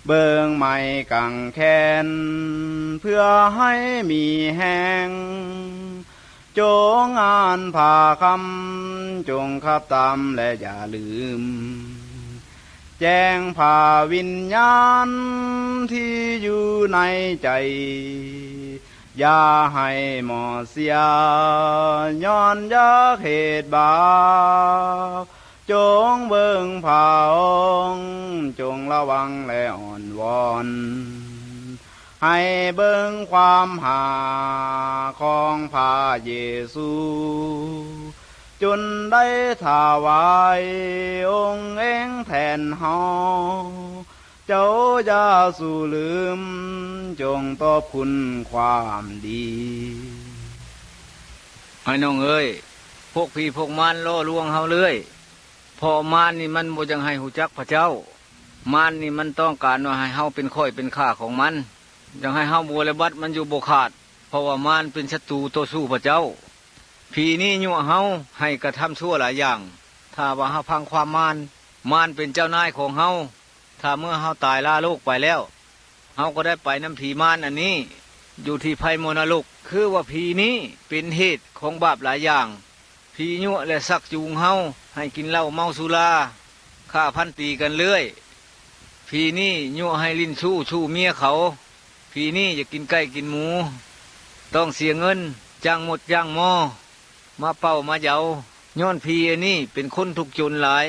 ເບິ່ງໄມ້ກາງແຂນເພື່ອໃຫ້ມີແຮງ, ຈົ່ງອ່ານພະຄຳ, ຈົ່ງຂັບຕາມ ແລະ ຢ່າລືມ. ແຈ້ງພາວິນຍານທີ່ຢູ່ໃນໃຈ ຢ່າໃຫ້ໝົດເສຍ ຍ້ອນຢາກເຮັດບາບ. ຈົ່ງເບິ່ງພະອົງ ຈົ່ງລະວັງ ແລະ ອ້ອນວອນ ໃຫ້ເບິ່ງຄວາມຮັກຂອງພະເຢຊູ ຈົນໄດ້ຖວາຍອົງເອງແທນເຮົາ. ເຈົ້າຢ່າສູ່ລືມ ຈົ່ງຕອບຄຸນຄວາມດີ. ອ້າຍນ້ອງເອີຍ, ພວກຜີພວກມານຫຼໍ່ລວງເຮົາເລື້ອຍ, ເພາະມານນີ້ມັນບໍ່ຢາກໃຫ້ຮູ້ຈັກພະເຈົ້າ. ມານນີ້ມັນຕ້ອງການວ່າໃຫ້ເຮົາເປັນຂ້ອຍເປັນຂ້າຂອງມັນ, ຢາກໃຫ້ເຮົາບົວລະບັດມັນຢູ່ບໍ່ຂາດ, ເພາະວ່າມານເປັນສັດຕູຕໍ່ສູ້ພະເຈົ້າ. ຜີນີ້ຍົວະເຮົາໃຫ້ກະທຳຊົ່ວຫຼາຍຢ່າງ. ຖ້າວ່າເຮົາຟັງຄວາມມານ, ມານເປັນເຈົ້ານາຍຂອງເຮົາ. ຖ້າເມື່ອເຮົາຕາຍລາໂລກໄປແລ້ວ, ເຮົາກໍໄດ້ໄປນຳຜີມານອັນນີ້ ຢູ່ທີ່ໄຟມໍນະລົກ. ຄືວ່າຜີນີ້ເປັນເຫດຂອງບາບຫຼາຍຢ່າງ. ຜີຍົວະ ແລະ ຊັກຈູງເຮົາໃຫ້ກິນເຫຼົ້າເມົາສຸລາ, ຂ້າພັນຕີກັນເລື້ອຍ. ຜີນີ້ຍົວະໃຫ້ຫຼິ້ນຊູ້ ຊູ້ເມຍເຂົາ. ຜີນີ້ຢາກກິນໄກ່ກິນໝູ, ຕ້ອງເສຍເງິນຈ້າງມົດຈ້າງມໍ ມາເປົ່າມາເຍົາ. ຍ້ອນຜີອັນນີ້ເປັນຄົນທຸກຈົນຫຼາຍ.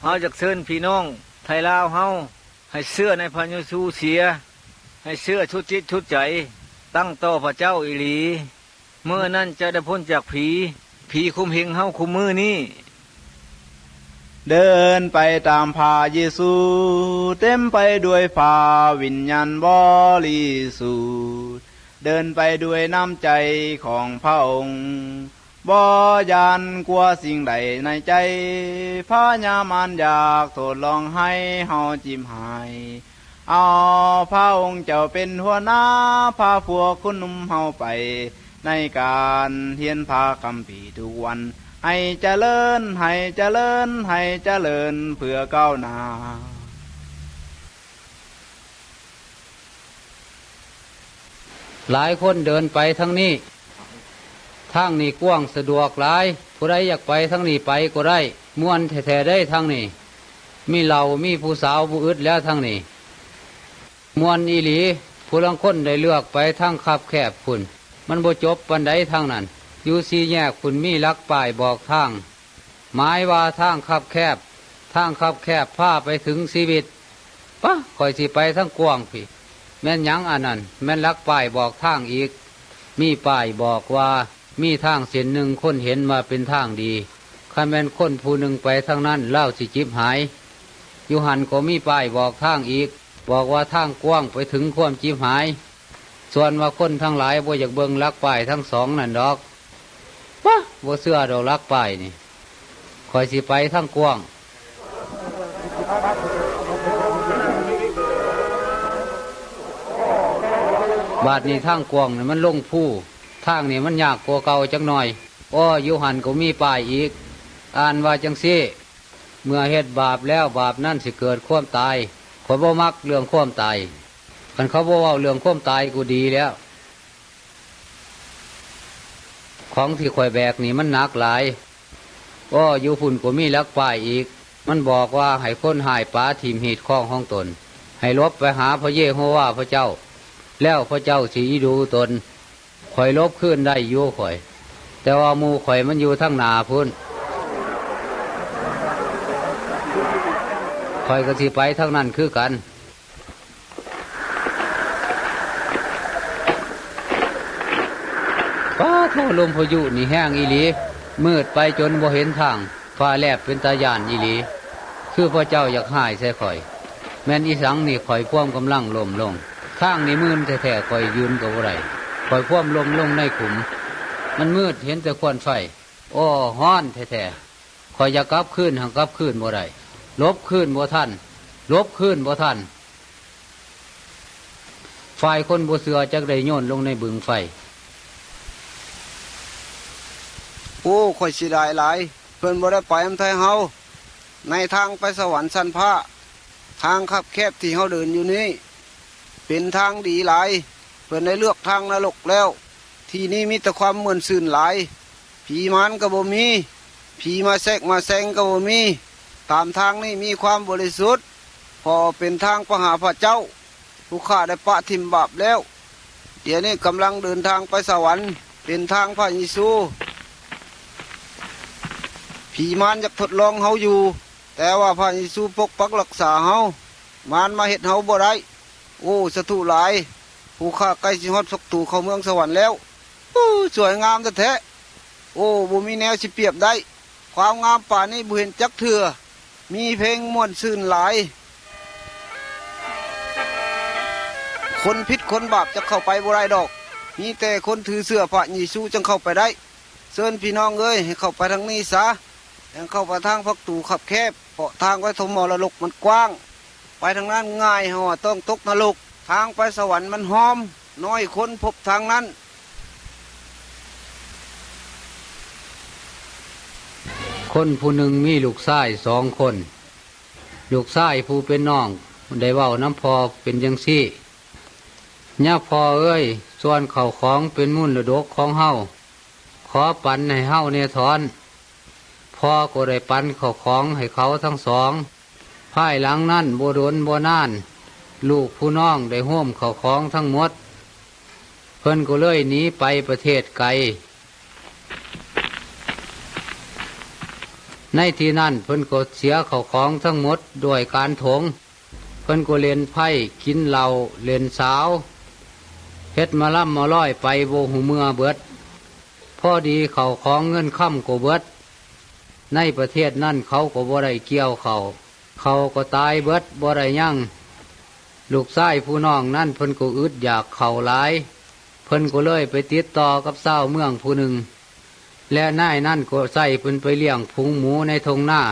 ເຮົາຢາກເຊີນພີ່ນ້ອງໄທລາວເຮົາ ໃຫ້ເຊື່ອໃນພະເຢຊູເສຍ, ໃຫ້ເຊື່ອສຸດຈິດສຸດໃຈ, ຕັ້ງຕໍ່ພະເຈົ້າອີ່ຫຼີ. ເມື່ອນັ້ນເຈົ້າໄດ້ພົ້ນຈາກຜີ, ຜີຄຸມເຫັງເຮົາຄຸມມື້ນີ້. ເດີນໄປຕາມພະເຢຊູ, ເຕັມໄປດ້ວຍພະວິນຍານບໍລິສຸດ, ເດີນໄປດ້ວຍນ້ຳໃຈຂອງພະອົງ, ບໍ່ຢ້ານກົວສິ່ງໃດໃນໃຈ. ພະຍາມານຢາກທົດລອງໃຫ້ເຮົາຈິບຫາຍ, ເອົາພະອົງເຈົ້າເປັນຫົວໜ້າ, ພາພວກຄົນໜຸ່ມເຮົາໄປໃນການຮຽນພະຄຳພີທຸກວັນ, ໃຫ້ຈະເລີນ, ໃຫ້ຈະເລີນ, ໃຫ້ຈະເລີນເພື່ອກ້າວໜ້າ. ຫຼາຍຄົນເດີນໄປທາງນີ້, ທາງນີ້ກວ້າງສະດວກຫຼາຍ, ຜູ້ໃດຢາກໄປທາງນີ້ໄປກໍໄດ້, ມ່ວນແທ້ໆເດ້ທາງນີ້, ມີເຫຼົ້າ ມີຜູ້ສາວ ບໍ່ອຶດແລ້ວທາງນີ້. ມ່ວນອີ່ຫຼີ, ຜູ້ລາງຄົນໄດ້ເລືອກໄປທາງຄັບແຄບພຸ້ນ, ມັນບໍ່ຈົບປານໃດທາງນັ້ນ. ຢູ່ສີ່ແຍກພຸ້ນມີຫຼັກປ້າຍບອກທາງ, ໝາຍວ່າທາງຄັບແຄບ, ທາງຄັບແຄບພາໄປເຖິງຊີວິດ. ປະ, ຂ້ອຍຊິໄປທາງກວ້າງພີ້. ແມ່ນຫຍັງອັນນັ້ນ? ແມ່ນຫຼັກປ້າຍບອກທາງອີກ. ມີປ້າຍບອກວ່າ ມີທາງເສັ້ນໜຶ່ງຄົນເຫັນວ່າເປັນທາງດີ. ຄັນແມ່ນຄົນຜູ້ໜຶ່ງໄປທາງນັ້ນ, ລາວຊິຈິບຫາຍ. ຢູ່ຫັ້ນກໍມີປ້າຍບອກທາງອີກ, ບອກວ່າທາງກວ້າງໄປເຖິງຄວາມຈິບຫາຍ. ສ່ວນວ່າຄົນທັງຫຼາຍບໍ່ຢາກເບິ່ງຫຼັກປ້າຍທັງສອງນັ້ນດອກ. ປະ, ບໍ່ເຊື່ອດອກຫຼັກປ້າຍນີ້. ຂ້ອຍຊິໄປທາງກວ້າງ. ບາດນີ້ທາງກວ້າງນີ້ມັນລົງພູ, ທາງນີ້ມັນຍາກກວ່າເກົ່າຈັກໜ່ອຍ. ໂອ້, ຢູ່ຫັ້ນກໍມີປ້າຍອີກ, ອ່ານວ່າຈັ່ງຊີ້, ເມື່ອເຮັດບາບແລ້ວ, ບາບນັ້ນຊິເກີດຄວາມຕາຍ. ຂ້ອຍບໍ່ມັກເລື່ອງຄວາມຕາຍ. ຄັນເຂົາບໍ່ເວົ້າເລື່ອງຄວາມຕາຍກໍດີແລ້ວ. ຂອງທີ່ຂ້ອຍແບກນີ້ມັນໜັກຫຼາຍ. ໂອ້, ຢູ່ພຸ້ນກໍມີຫຼັກປ້າຍອີກ. ມັນບອກວ່າໃຫ້ຄົນຮ້າຍປາຖິ້ມຮີດຄອງຂອງຕົນ, ໃຫ້ຫຼົບໄປຫາພະເຢໂຮວາພະເຈົ້າ, ແລ້ວພະເຈົ້າຊິອີດູຕົນ. ຂ້ອຍຫຼົບຄືນໄດ້ຢູ່ຂ້ອຍ, ແຕ່ວ່າໝູ່ຂ້ອຍມັນຢູ່ທາງໜ້າພຸ້ນ. ຂ້ອຍກໍຊິໄປທາງນັ້ນຄືກັນ. ປາໂທ, ລົມພາຍຸນີ້ແຮງອີ່ຫຼີ, ມືດໄປຈົນບໍ່ເຫັນທາງ, ຟ້າແລບເປັນຕາຢ້ານອີ່ຫຼີ. ຄືພະເຈົ້າຢາກຮ້າຍໃສ່ຂ້ອຍ. ແມ່ນອີສັງນີ້? ຂ້ອຍພວມກຳລັງລົ້ມລົງ. ທາງນີ້ມື່ນແທ້ໆ, ຂ້ອຍຢືນກໍບໍ່ໄດ້. ຂ້ອຍພວມລົ້ມລົງໃນຂຸມ. ມັນມືດ, ເຫັນແຕ່ຄວັນໄຟ. ໂອ້, ຮ້ອນແທ້ໆ. ຂ້ອຍຢາກກັບຄືນ, ຫາກກັບຄືນບໍ່ໄດ້. ຫຼົບຄືນບໍ່ທັນ, ຫຼົບຄືນບໍ່ທັນ. ຝ່າຍຄົນບໍ່ເຊື່ອຈັກໄດ້ໂຍນລົງໃນບຶງໄຟ. ໂອ້, ຂ້ອຍເສຍດາຍຫຼາຍ, ເພິ່ນບໍ່ໄດ້ໄປນຳໄທເຮົາ. ໃນທາງໄປສະຫວັນຊັ້ນຟ້າ, ທາງຄັບແຄບທີ່ເຮົາເດີນຢູ່ນີ້ ເປັນທາງດີຫຼາຍ. ເພິ່ນໄດ້ເລືອກທາງນະລົກແລ້ວ. ທີ່ນີ້ມີແຕ່ຄວາມມ່ວນຊື່ນຫຼາຍ. ຜີມານກໍບໍ່ມີ, ຜີມາແຊກມາແຊງກໍບໍ່ມີ. ຕາມທາງນີ້ມີຄວາມບໍລິສຸດ ເພາະເປັນທາງໄປຫາພະເຈົ້າ. ຜູ້ຂ້າໄດ້ປະຖິ້ມບາບແລ້ວ. ດຽວນີ້ກຳລັງເດີນທາງໄປສະຫວັນ ເປັນທາງພະເຢຊູ. ຜີມານຢາກທົດລອງເຮົາຢູ່, ແຕ່ວ່າພະເຢຊູປົກປັກຮັກສາເຮົາ. ມານມາເຮັດເຮົາບໍ່ໄດ້. ໂອ້ ສາທຸຫຼາຍ. ຜູ້ຂ້າໃກ້ຊິຮອດປະຕູເຂົ້າເມືອງສະຫວັນແລ້ວ. ໂອ້ ສວຍງາມແທ້ໆ. ໂອ້ ບໍ່ມີແນວຊິປຽບໄດ້. ຄວາມງາມປານນີ້ບໍ່ເຫັນຈັກເທື່ອ. ມີເພງມ່ວນຊື່ນຫຼາຍ. ຄົນຜິດຄົນບາບຈະເຂົ້າໄປບໍ່ໄດ້ດອກ. ມີແຕ່ຄົນຖືເຊື່ອພະເຢຊູຈຶ່ງເຂົ້າໄປໄດ້. ເຊີນພີ່ນ້ອງເອີຍ, ໃຫ້ເຂົ້າໄປທາງນີ້ຊະ. ແຕ່ເຂົ້າໄປທາງປະຕູຄັບແຄບ, ເພາະທາງໄປທົ່ງມໍລະດົກມັນກວ້າງ. ໄປທາງນັ້ນງ່າຍ, ເຮົາອາດຕ້ອງຕົກນະລົກ. ທາງໄປສະຫວັນມັນຫ້ອມ, ນ້ອຍຄົນພົບທາງນັ້ນ. ຄົນຜູ້ໜຶ່ງມີລູກຊາຍສອງຄົນ. ລູກຊາຍຜູ້ເປັນນ້ອງໄດ້ເວົ້ານຳພໍ່ເປັນຈັ່ງຊີ້, ຍາພໍ່ເອີຍ, ສ່ວນເຂົ້າຂອງເປັນມໍລະດົກຂອງເຮົາ, ຂໍປັນໃຫ້ເຮົາແດ່ຖອນ. ພໍ່ກໍໄດ້ປັນເຂົ້າຂອງໃຫ້ເຂົາທັງສອງ. ພາຍຫຼັງນັ້ນບໍ່ດົນບໍ່ນານ, ລູກຜູ້ນ້ອງໄດ້ໂຮມເຂົ້າຂອງທັງໝົດ. ເພິ່ນກໍເລີຍໜີໄປປະເທດໄກ. ໃນທີ່ນັ້ນເພິ່ນກໍເສຍເຂົ້າຂອງທັງໝົດດ້ວຍການຖົງ. ເພິ່ນກໍຫຼິ້ນໄພ້, ກິນເຫຼົ້າ, ຫຼິ້ນສາວ, ເຮັດມາລຳມາລອຍໄປບໍ່ຮູ້ເມື່ອເບິດ. ພໍດີເຂົ້າຂອງເງິນຄຳກໍເບິດ. ໃນປະເທດນັ້ນເຂົາກໍບໍ່ໄດ້ກ່ຽວເຂົ້າ. ເຂົ້າກໍຕາຍເບິດ, ບໍ່ໄດ້ຫຍັງ. ລູກຊາຍຜູ້ນ້ອງນັ້ນເພິ່ນກໍອຶດຢາກເຂົ້າຫຼາຍ. ເພິ່ນກໍເລີຍໄປຕິດຕໍ່ກັບຊາວເມືອງຜູ້ໜຶ່ງ, ແລະ ນາຍນັ້ນກໍໃຊ້ເພິ່ນໄປລ້ຽງຝູງໝູໃນທົ່ງນາ.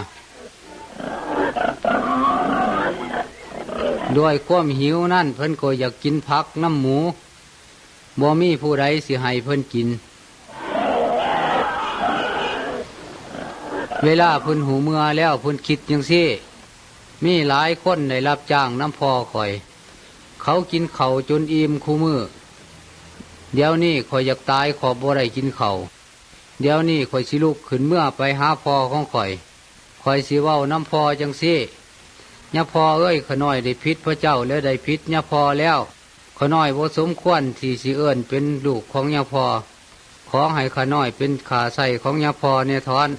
ດ້ວຍຄວາມຫິວນັ້ນເພິ່ນກໍຢາກກິນຜັກນຳໝູ, ບໍ່ມີຜູ້ໃດຊິໃຫ້ເພິ່ນກິນ. ເວລາເພິ່ນຮູ້ເມື່ອແລ້ວເພິ່ນຄິດຈັ່ງຊີ້, ມີຫຼາຍຄົນໄດ້ຮັບຈ້າງນຳພໍ່ຂ້ອຍ. ເຂົາກິນເຂົ້າຈົນອີ່ມຄູ່ມື້. ດຽວນີ້ຂ້ອຍຢາກຕາຍ, ຂ້ອຍບໍ່ໄດ້ກິນເຂົ້າ. ດຽວນີ້ຂ້ອຍຊິລຸກຂຶ້ນເມືອໄປຫາພໍ່ຂອງຂ້ອຍ. ຂ້ອຍຊິເວົ້ານຳພໍ່ຈັ່ງຊີ້, ຍາພໍ່ເອີຍ, ຂ້ານ້ອຍໄດ້ຜິດພະເຈົ້າ ແລະ ໄດ້ຜິດຍາພໍ່ແລ້ວ. ຂ້ານ້ອຍບໍ່ສົມຄວນທີ່ຊິເອີ້ນເປັນລູກຂອງຍາພໍ່. ຂໍໃຫ້ຂ້ານ້ອຍເປັນຂ້າໃຊ້ຂອງຍາພໍ່ແດ່ຖອນ.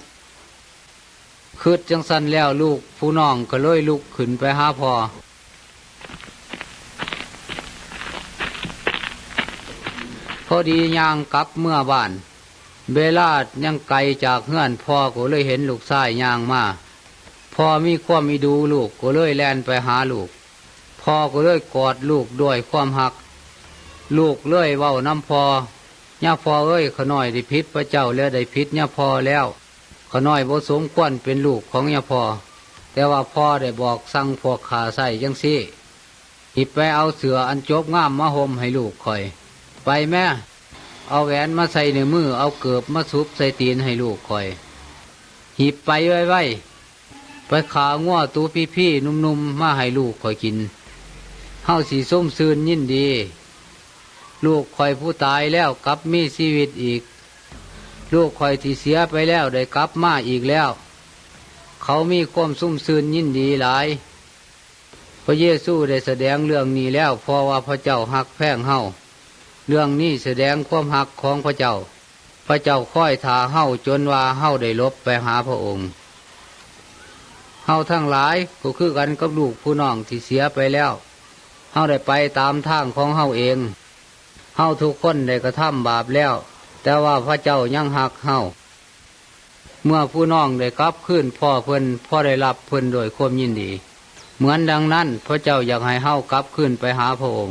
ຄິດຈັ່ງຊັ້ນແລ້ວ, ລູກຜູ້ນ້ອງກໍເລີຍລຸກຂຶ້ນໄປຫາພໍ່. ພໍດີຍ່າງກັບເມືອບ້ານ. ເວລາຍັງໄກຈາກເຮືອນ, ພໍ່ກໍເລີຍເຫັນລູກຊາຍຍ່າງມາ. ພໍ່ມີຄວາມອີ່ດູລູກ, ກໍເລີຍແລ່ນໄປຫາລູກ. ພໍ່ກໍເລີຍກອດລູກດ້ວຍຄວາມຮັກ. ລູກເລີຍເວົ້ານຳພໍ່, ຍາພໍ່ເອີຍ, ຂ້ານ້ອຍໄດ້ຜິດພະເຈົ້າ ແລະ ໄດ້ຜິດຍາພໍ່ແລ້ວ. ຂ້ານ້ອຍບໍ່ສົມຄວນເປັນລູກຂອງຍາພໍ່. ແຕ່ວ່າພໍ່ໄດ້ບອກສັ່ງພວກຂ້າໃຊ້ຈັ່ງຊີ້, ຮີບໄປເອົາເສື້ອອັນຈົບງາມມາຫົ່ມໃຫ້ລູກຂ້ອຍ. ໄປແມ້, ເອົາແຫວນມາໃສ່ນິ້ວມື, ເອົາເກີບມາສຸບໃສ່ຕີນໃຫ້ລູກຂ້ອຍ. ຮີບໄປໄວໆ, ໄປຂ້າງົວໂຕພີໆໜຸ່ມໆມາໃຫ້ລູກຂ້ອຍກິນ. ເຮົາຊິຊົມຊື່ນຍິນດີ. ລູກຂ້ອຍຜູ້ຕາຍແລ້ວກັບມີຊີວິດອີກ. ລູກຂ້ອຍທີ່ເສຍໄປແລ້ວໄດ້ກັບມາອີກແລ້ວ. ເຂົາມີຄວາມຊຸ່ມຊື່ນຍິນດີຫຼາຍ. ພະເຢຊູໄດ້ສະແດງເລື່ອງນີ້ແລ້ວ, ເພາະວ່າພະເຈົ້າຮັກແພງເຮົາ. ເລື່ອງນີ້ສະແດງຄວາມຮັກຂອງພະເຈົ້າ. ພະເຈົ້າຄອຍຖ້າເຮົາຈົນວ່າເຮົາໄດ້ຫຼົບໄປຫາພະອົງ. ເຮົາທັງຫຼາຍກໍຄືກັນກັບລູກຜູ້ນ້ອງທີ່ເສຍໄປແລ້ວ. ເຮົາໄດ້ໄປຕາມທາງຂອງເຮົາເອງ. ເຮົາທຸກຄົນໄດ້ກະທຳບາບແລ້ວ, ແຕ່ວ່າພະເຈົ້າຍັງຮັກເຮົາ. ເມື່ອຜູ້ນ້ອງໄດ້ກັບຄືນພໍ່ເພິ່ນ, ພໍ່ໄດ້ຮັບເພິ່ນດ້ວຍຄວາມຍິນດີ. ເໝືອນດັ່ງນັ້ນ, ພະເຈົ້າຢາກໃຫ້ເຮົາກັບຄືນໄປຫາພະອົງ.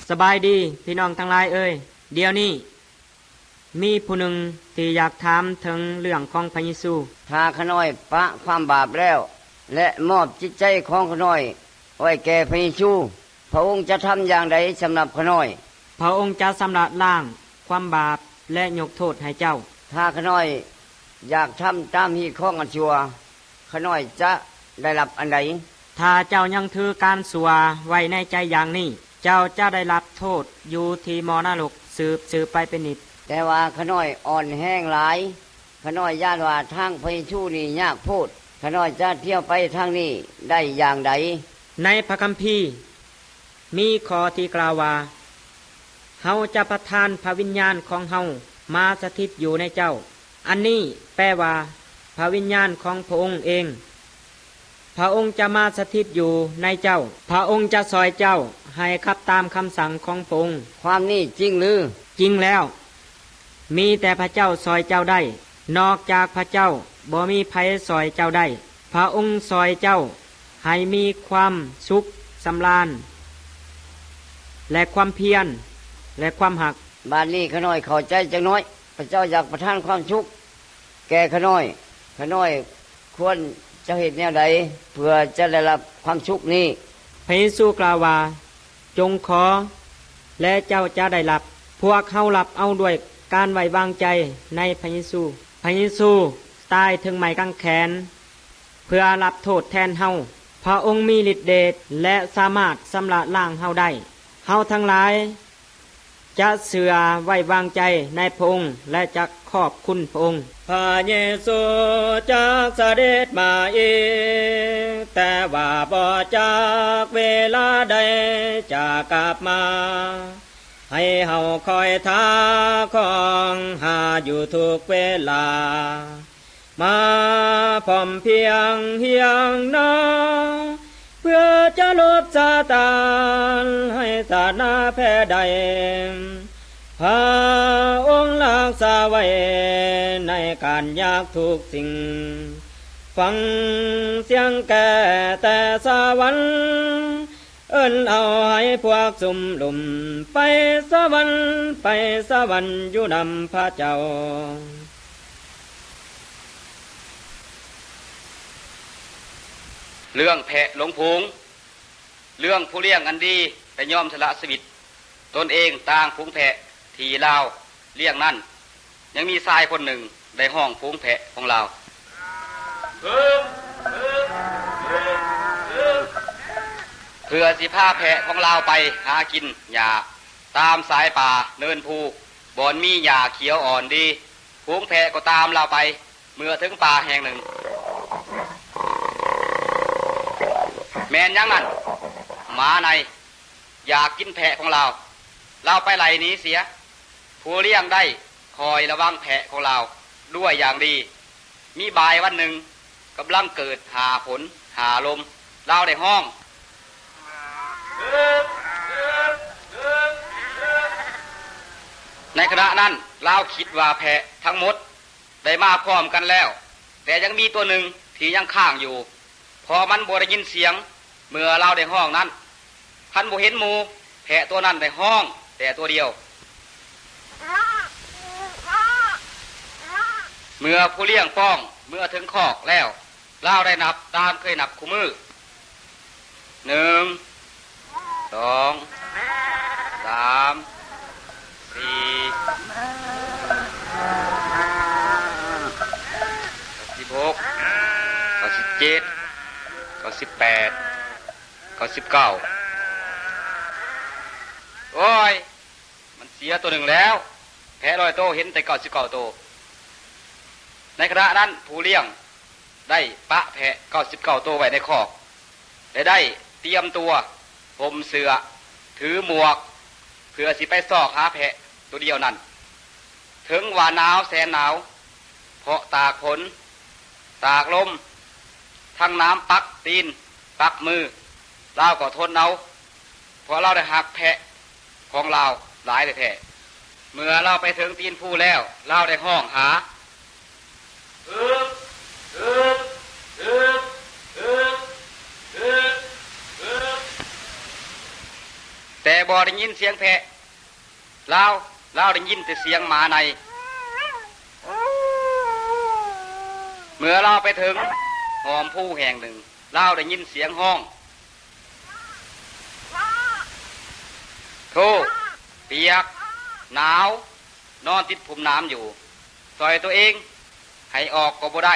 ສະບາຍດີພີ່ນ້ອງທັງຫຼາຍເອີຍ. ດຽວນີ້ມີຜູ້ໜຶ່ງທີ່ຢາກຖາມເຖິງເລື່ອງຂອງພະເຢຊູ. ຖ້າຂ້ານ້ອຍປະຄວາມບາບແລ້ວ ແລະ ມອບຈິດໃຈຂອງຂ້ານ້ອຍໄວ້ແກ່ພະເຢຊູ, ພະອົງຈະທຳຢ່າງໃດສຳລັບຂ້ານ້ອຍ? ພະອົງຈະຊຳລະລ້າງຄວາມບາບ ແລະ ຍົກໂທດໃຫ້ເຈົ້າ. ຖ້າຂ້ານ້ອຍຢາກທຳຕາມຮີດຄອງອັນຊົ່ວ, ຂ້ານ້ອຍຈະໄດ້ຮັບອັນໃດ? ຖ້າເຈົ້າຍັງຖືການຊົ່ວໄວ້ໃນໃຈຢ່າງນີ້, ເຈົ້າຈະໄດ້ຮັບໂທດຢູ່ທີ່ມໍລະດົກສືບໆໄປເປັນນິດ. ແຕ່ວ່າຂ້ານ້ອຍອ່ອນແຮງຫຼາຍ, ຂ້ານ້ອຍຢ້ານວ່າທາງພະເຢຊູນີ້ຍາກໂພດ, ຂ້ານ້ອຍຈະທ່ຽວໄປທາງນີ້ໄດ້ຢ່າງໃດ? ໃນພະຄຳພີມີຂໍ້ທີ່ກ່າວວ່າ, ເຮົາຈະປະທານພະວິນຍານຂອງເຮົາມາສະຖິດຢູ່ໃນເຈົ້າ. ອັນນີ້ແປວ່າພະວິນຍານຂອງພະອົງເອງ. ພະອົງຈະມາສະຖິດຢູ່ໃນເຈົ້າ. ພະອົງຈະຊ່ອຍເຈົ້າໃຫ້ຂັບຕາມຄຳສັ່ງຂອງພະອົງ. ຄວາມນີ້ຈິງຫຼື? ຈິງແລ້ວ. ມີແຕ່ພະເຈົ້າຊ່ອຍເຈົ້າໄດ້. ນອກຈາກພະເຈົ້າບໍ່ມີໃຜຊ່ອຍເຈົ້າໄດ້. ພະອົງຊ່ອຍເຈົ້າໃຫ້ມີຄວາມສຸກສຳລານ ແລະ ຄວາມພຽນ ແລະ ຄວາມຮັກ. ບາດນີ້ຂ້ານ້ອຍເຂົ້າໃຈຈັກໜ້ອຍ. ພະເຈົ້າຢາກປະທານຄວາມສຸກແກ່ຂ້ານ້ອຍ. ຂ້ານ້ອຍຄວນຈະເຮັດແນວໃດເພື່ອຈະໄດ້ຮັບຄວາມສຸກນີ້? ພະເຢຊູກ່າວວ່າ, ຈົ່ງຂໍ ແລະ ເຈົ້າຈະໄດ້ຮັບ. ພວກເຮົາຮັບເອົາດ້ວຍການໄວ້ວາງໃຈໃນພະເຢຊູ. ພະເຢຊູຕາຍເທິງໄມ້ກາງແຂນເພື່ອຮັບໂທດແທນເຮົາ. ພະອົງມີລິດເດດ ແລະ ສາມາດຊຳລະລ້າງເຮົາໄດ້. ເຮົາທັງຫຼາຍ ຈະເຊື່ອໄວ້ວາງໃຈໃນພະອົງ ແລະ ຈະຂອບຄຸນພະອົງ. ພະເຢຊູຈັກສະເດັດມາອີກ, ແຕ່ວ່າບໍ່ຈັກເວລາໃດຈະກັບມາ. ໃຫ້ເຮົາຄອຍຖ້າຄອງຫາຢູ່ທຸກເວລາ. ມາພ້ອມພຽງຮຽງໜ້າ ເພື່ອຈະລົບຊາຕານໃຫ້ຊາດໜ້າແພ້ໄດ້. ພະອົງຮັກສາໄວ້ໃນການຍາກທຸກສິ່ງ. ຟັງສຽງແກແຕ່ສະຫວັນ ເອີ້ນເອົາໃຫ້ພວກຊຸມລຸມ ໄປສະຫວັນ ໄປສະຫວັນຢູ່ນຳພະເຈົ້າ. ເລື່ອງແພະຫຼົງຝູງ. ເລື່ອງຜູ້ລ້ຽງອັນດີໄດ້ຍອມສະຫຼະຊີວິດຕົນເອງຕາງຝູງແພະທີ່ລາວລ້ຽງນັ້ນ. ຍັງມີຊາຍຄົນໜຶ່ງໄດ້ຮ້ອງຝູງແພະຂອງລາວ ເພື່ອຊິພາແພະຂອງລາວໄປຫາກິນຫຍ້າຕາມສາຍປ່າເນີນພູ ບ່ອນມີຫຍ້າຂຽວອ່ອນດີ. ຝູງແພະກໍຕາມລາວໄປ. ເມື່ອເຖິງປ່າແຫ່ງໜຶ່ງ, ແມ່ນຫຍັງນັ້ນ? ໝາໃນຢາກກິນແພະຂອງລາວ, ລາວໄປໄລ່ໜີເສຍ. ຜູ້ລ້ຽງໄດ້ຄອຍລະວັງແພະຂອງລາວດ້ວຍຢ່າງດີ. ມີບ່າຍວັນໜຶ່ງ, ກຳລັງເກີດຫ້າຝົນຫ້າລົມ, ລາວໄດ້ຮ້ອງ. ໃນຂະນະນັ້ນ, ລາວຄິດວ່າແພະທັງໝົດ ໄດ້ມາພ້ອມກັນແລ້ວ, ແຕ່ຍັງມີຕົວໜຶ່ງທີ່ຍັງຄ້າງຢູ່, ເພາະມັນບໍ່ໄດ້ຍິນສຽງເມື່ອລາວໄດ້ຮ້ອງນັ້ນ. ຄັນບໍ່ເຫັນໝູ່, ແພະຕົວນັ້ນໄດ້ຮ້ອງແຕ່ຕົວດຽວ. ເມື່ອຜູ້ລ້ຽງປ້ອງເມືອເຖິງຄອກແລ້ວ, ລາວໄດ້ນັບຕາມເຄີຍນັບຄູ່ມື້. ໜຶ່ງ ສອງ ສາມ ສີ່ ສິບຫົກ ເກົ້າສິບເຈັດ ເກົ້າສິບແປດ ເກົ້າສິບເກົ້າ. ໂອ້ຍ! ມັນເສຍໂຕໜຶ່ງແລ້ວ. ແພະຮ້ອຍໂຕເຫັນແຕ່ເກົ້າສິບເກົ້າໂຕ. ໃນຂະນະນັ້ນຜູ້ລ້ຽງໄດ້ປະແພະເກົ້າສິບເກົ້າໂຕໄວ້ໃນຄອກ ແລະ ໄດ້ຕຽມຕົວຫົ່ມເສື້ອ ຖືໝວກ ເພື່ອຊິໄປຊອກຫາແພະໂຕດຽວນັ້ນ. ເຖິງວ່າໜາວແສນໜາວ ເພາະຕາກຝົນ ຕາກລົມ ທັງນ້ຳປັກຕີນປັກມື, ລາວກໍທົນເອົາ. ເພາະລາວໄດ້ຮັກແພະຂອງລາວຫຼາຍແທ້ໆ. ເມື່ອລາວໄປເຖິງຕີນພູແລ້ວ, ລາວໄດ້ຮ້ອງຫາ, ແຕ່ບໍ່ໄດ້ຍິນສຽງແພະລາວ, ລາວໄດ້ຍິນແຕ່ສຽງໝາໃນ. ເມື່ອລາວໄປເຖິງຮ່ອມພູແຫ່ງໜຶ່ງ, ລາວໄດ້ຍິນສຽງຮ້ອງ. ໂທ້, ປຽກ, ໜາວ, ນອນຕິດພຸ້ມໜາມຢູ່, ຊ່ອຍຕົວເອງໃຫ້ອອກກໍບໍ່ໄດ້.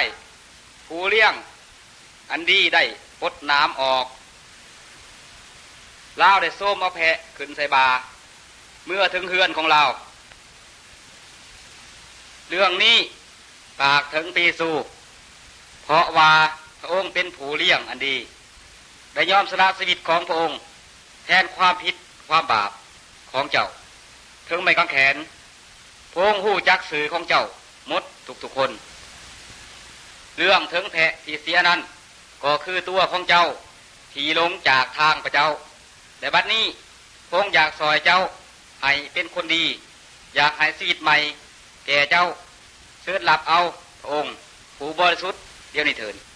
ຜູ້ລ້ຽງອັນດີໄດ້ປົດໜາມອອກ. ລາວໄດ້ໂຊມເອົາແພະຂຶ້ນໃສ່ບ່າ, ເມືອເຖິງເຮືອນຂອງລາວ. ເລື່ອງນີ້ຝາກເຖິງພຣະເຢຊູ ເພາະວ່າພຣະອົງເປັນຜູ້ລ້ຽງອັນດີ ໄດ້ຍອມສະຫຼະຊີວິດຂອງພຣະອົງ ແທນຄວາມຜິດຄວາມບາບຂອງເຈົ້າ ເຖິງໄມ້ກາງແຂນ. ພຣະອົງຮູ້ຈັກຊື່ຂອງເຈົ້າໝົດທຸກໆຄົນ. ເລື່ອງເຖິງແພະທີ່ເສຍນັ້ນ ກໍຄືຕົວຂອງເຈົ້າທີ່ຫຼົງຈາກທາງພຣະເຈົ້າ. ແລະບັດນີ້ ພຣະອົງຢາກຊ່ອຍເຈົ້າໃຫ້ເປັນຄົນດີ, ຢາກໃຫ້ຊີວິດໃໝ່ແກ່ເຈົ້າ. ເຊີນຮັບເອົາພຣະອົງຜູ້ບໍລິສຸດດຽວນີ້ເທີ້ນ.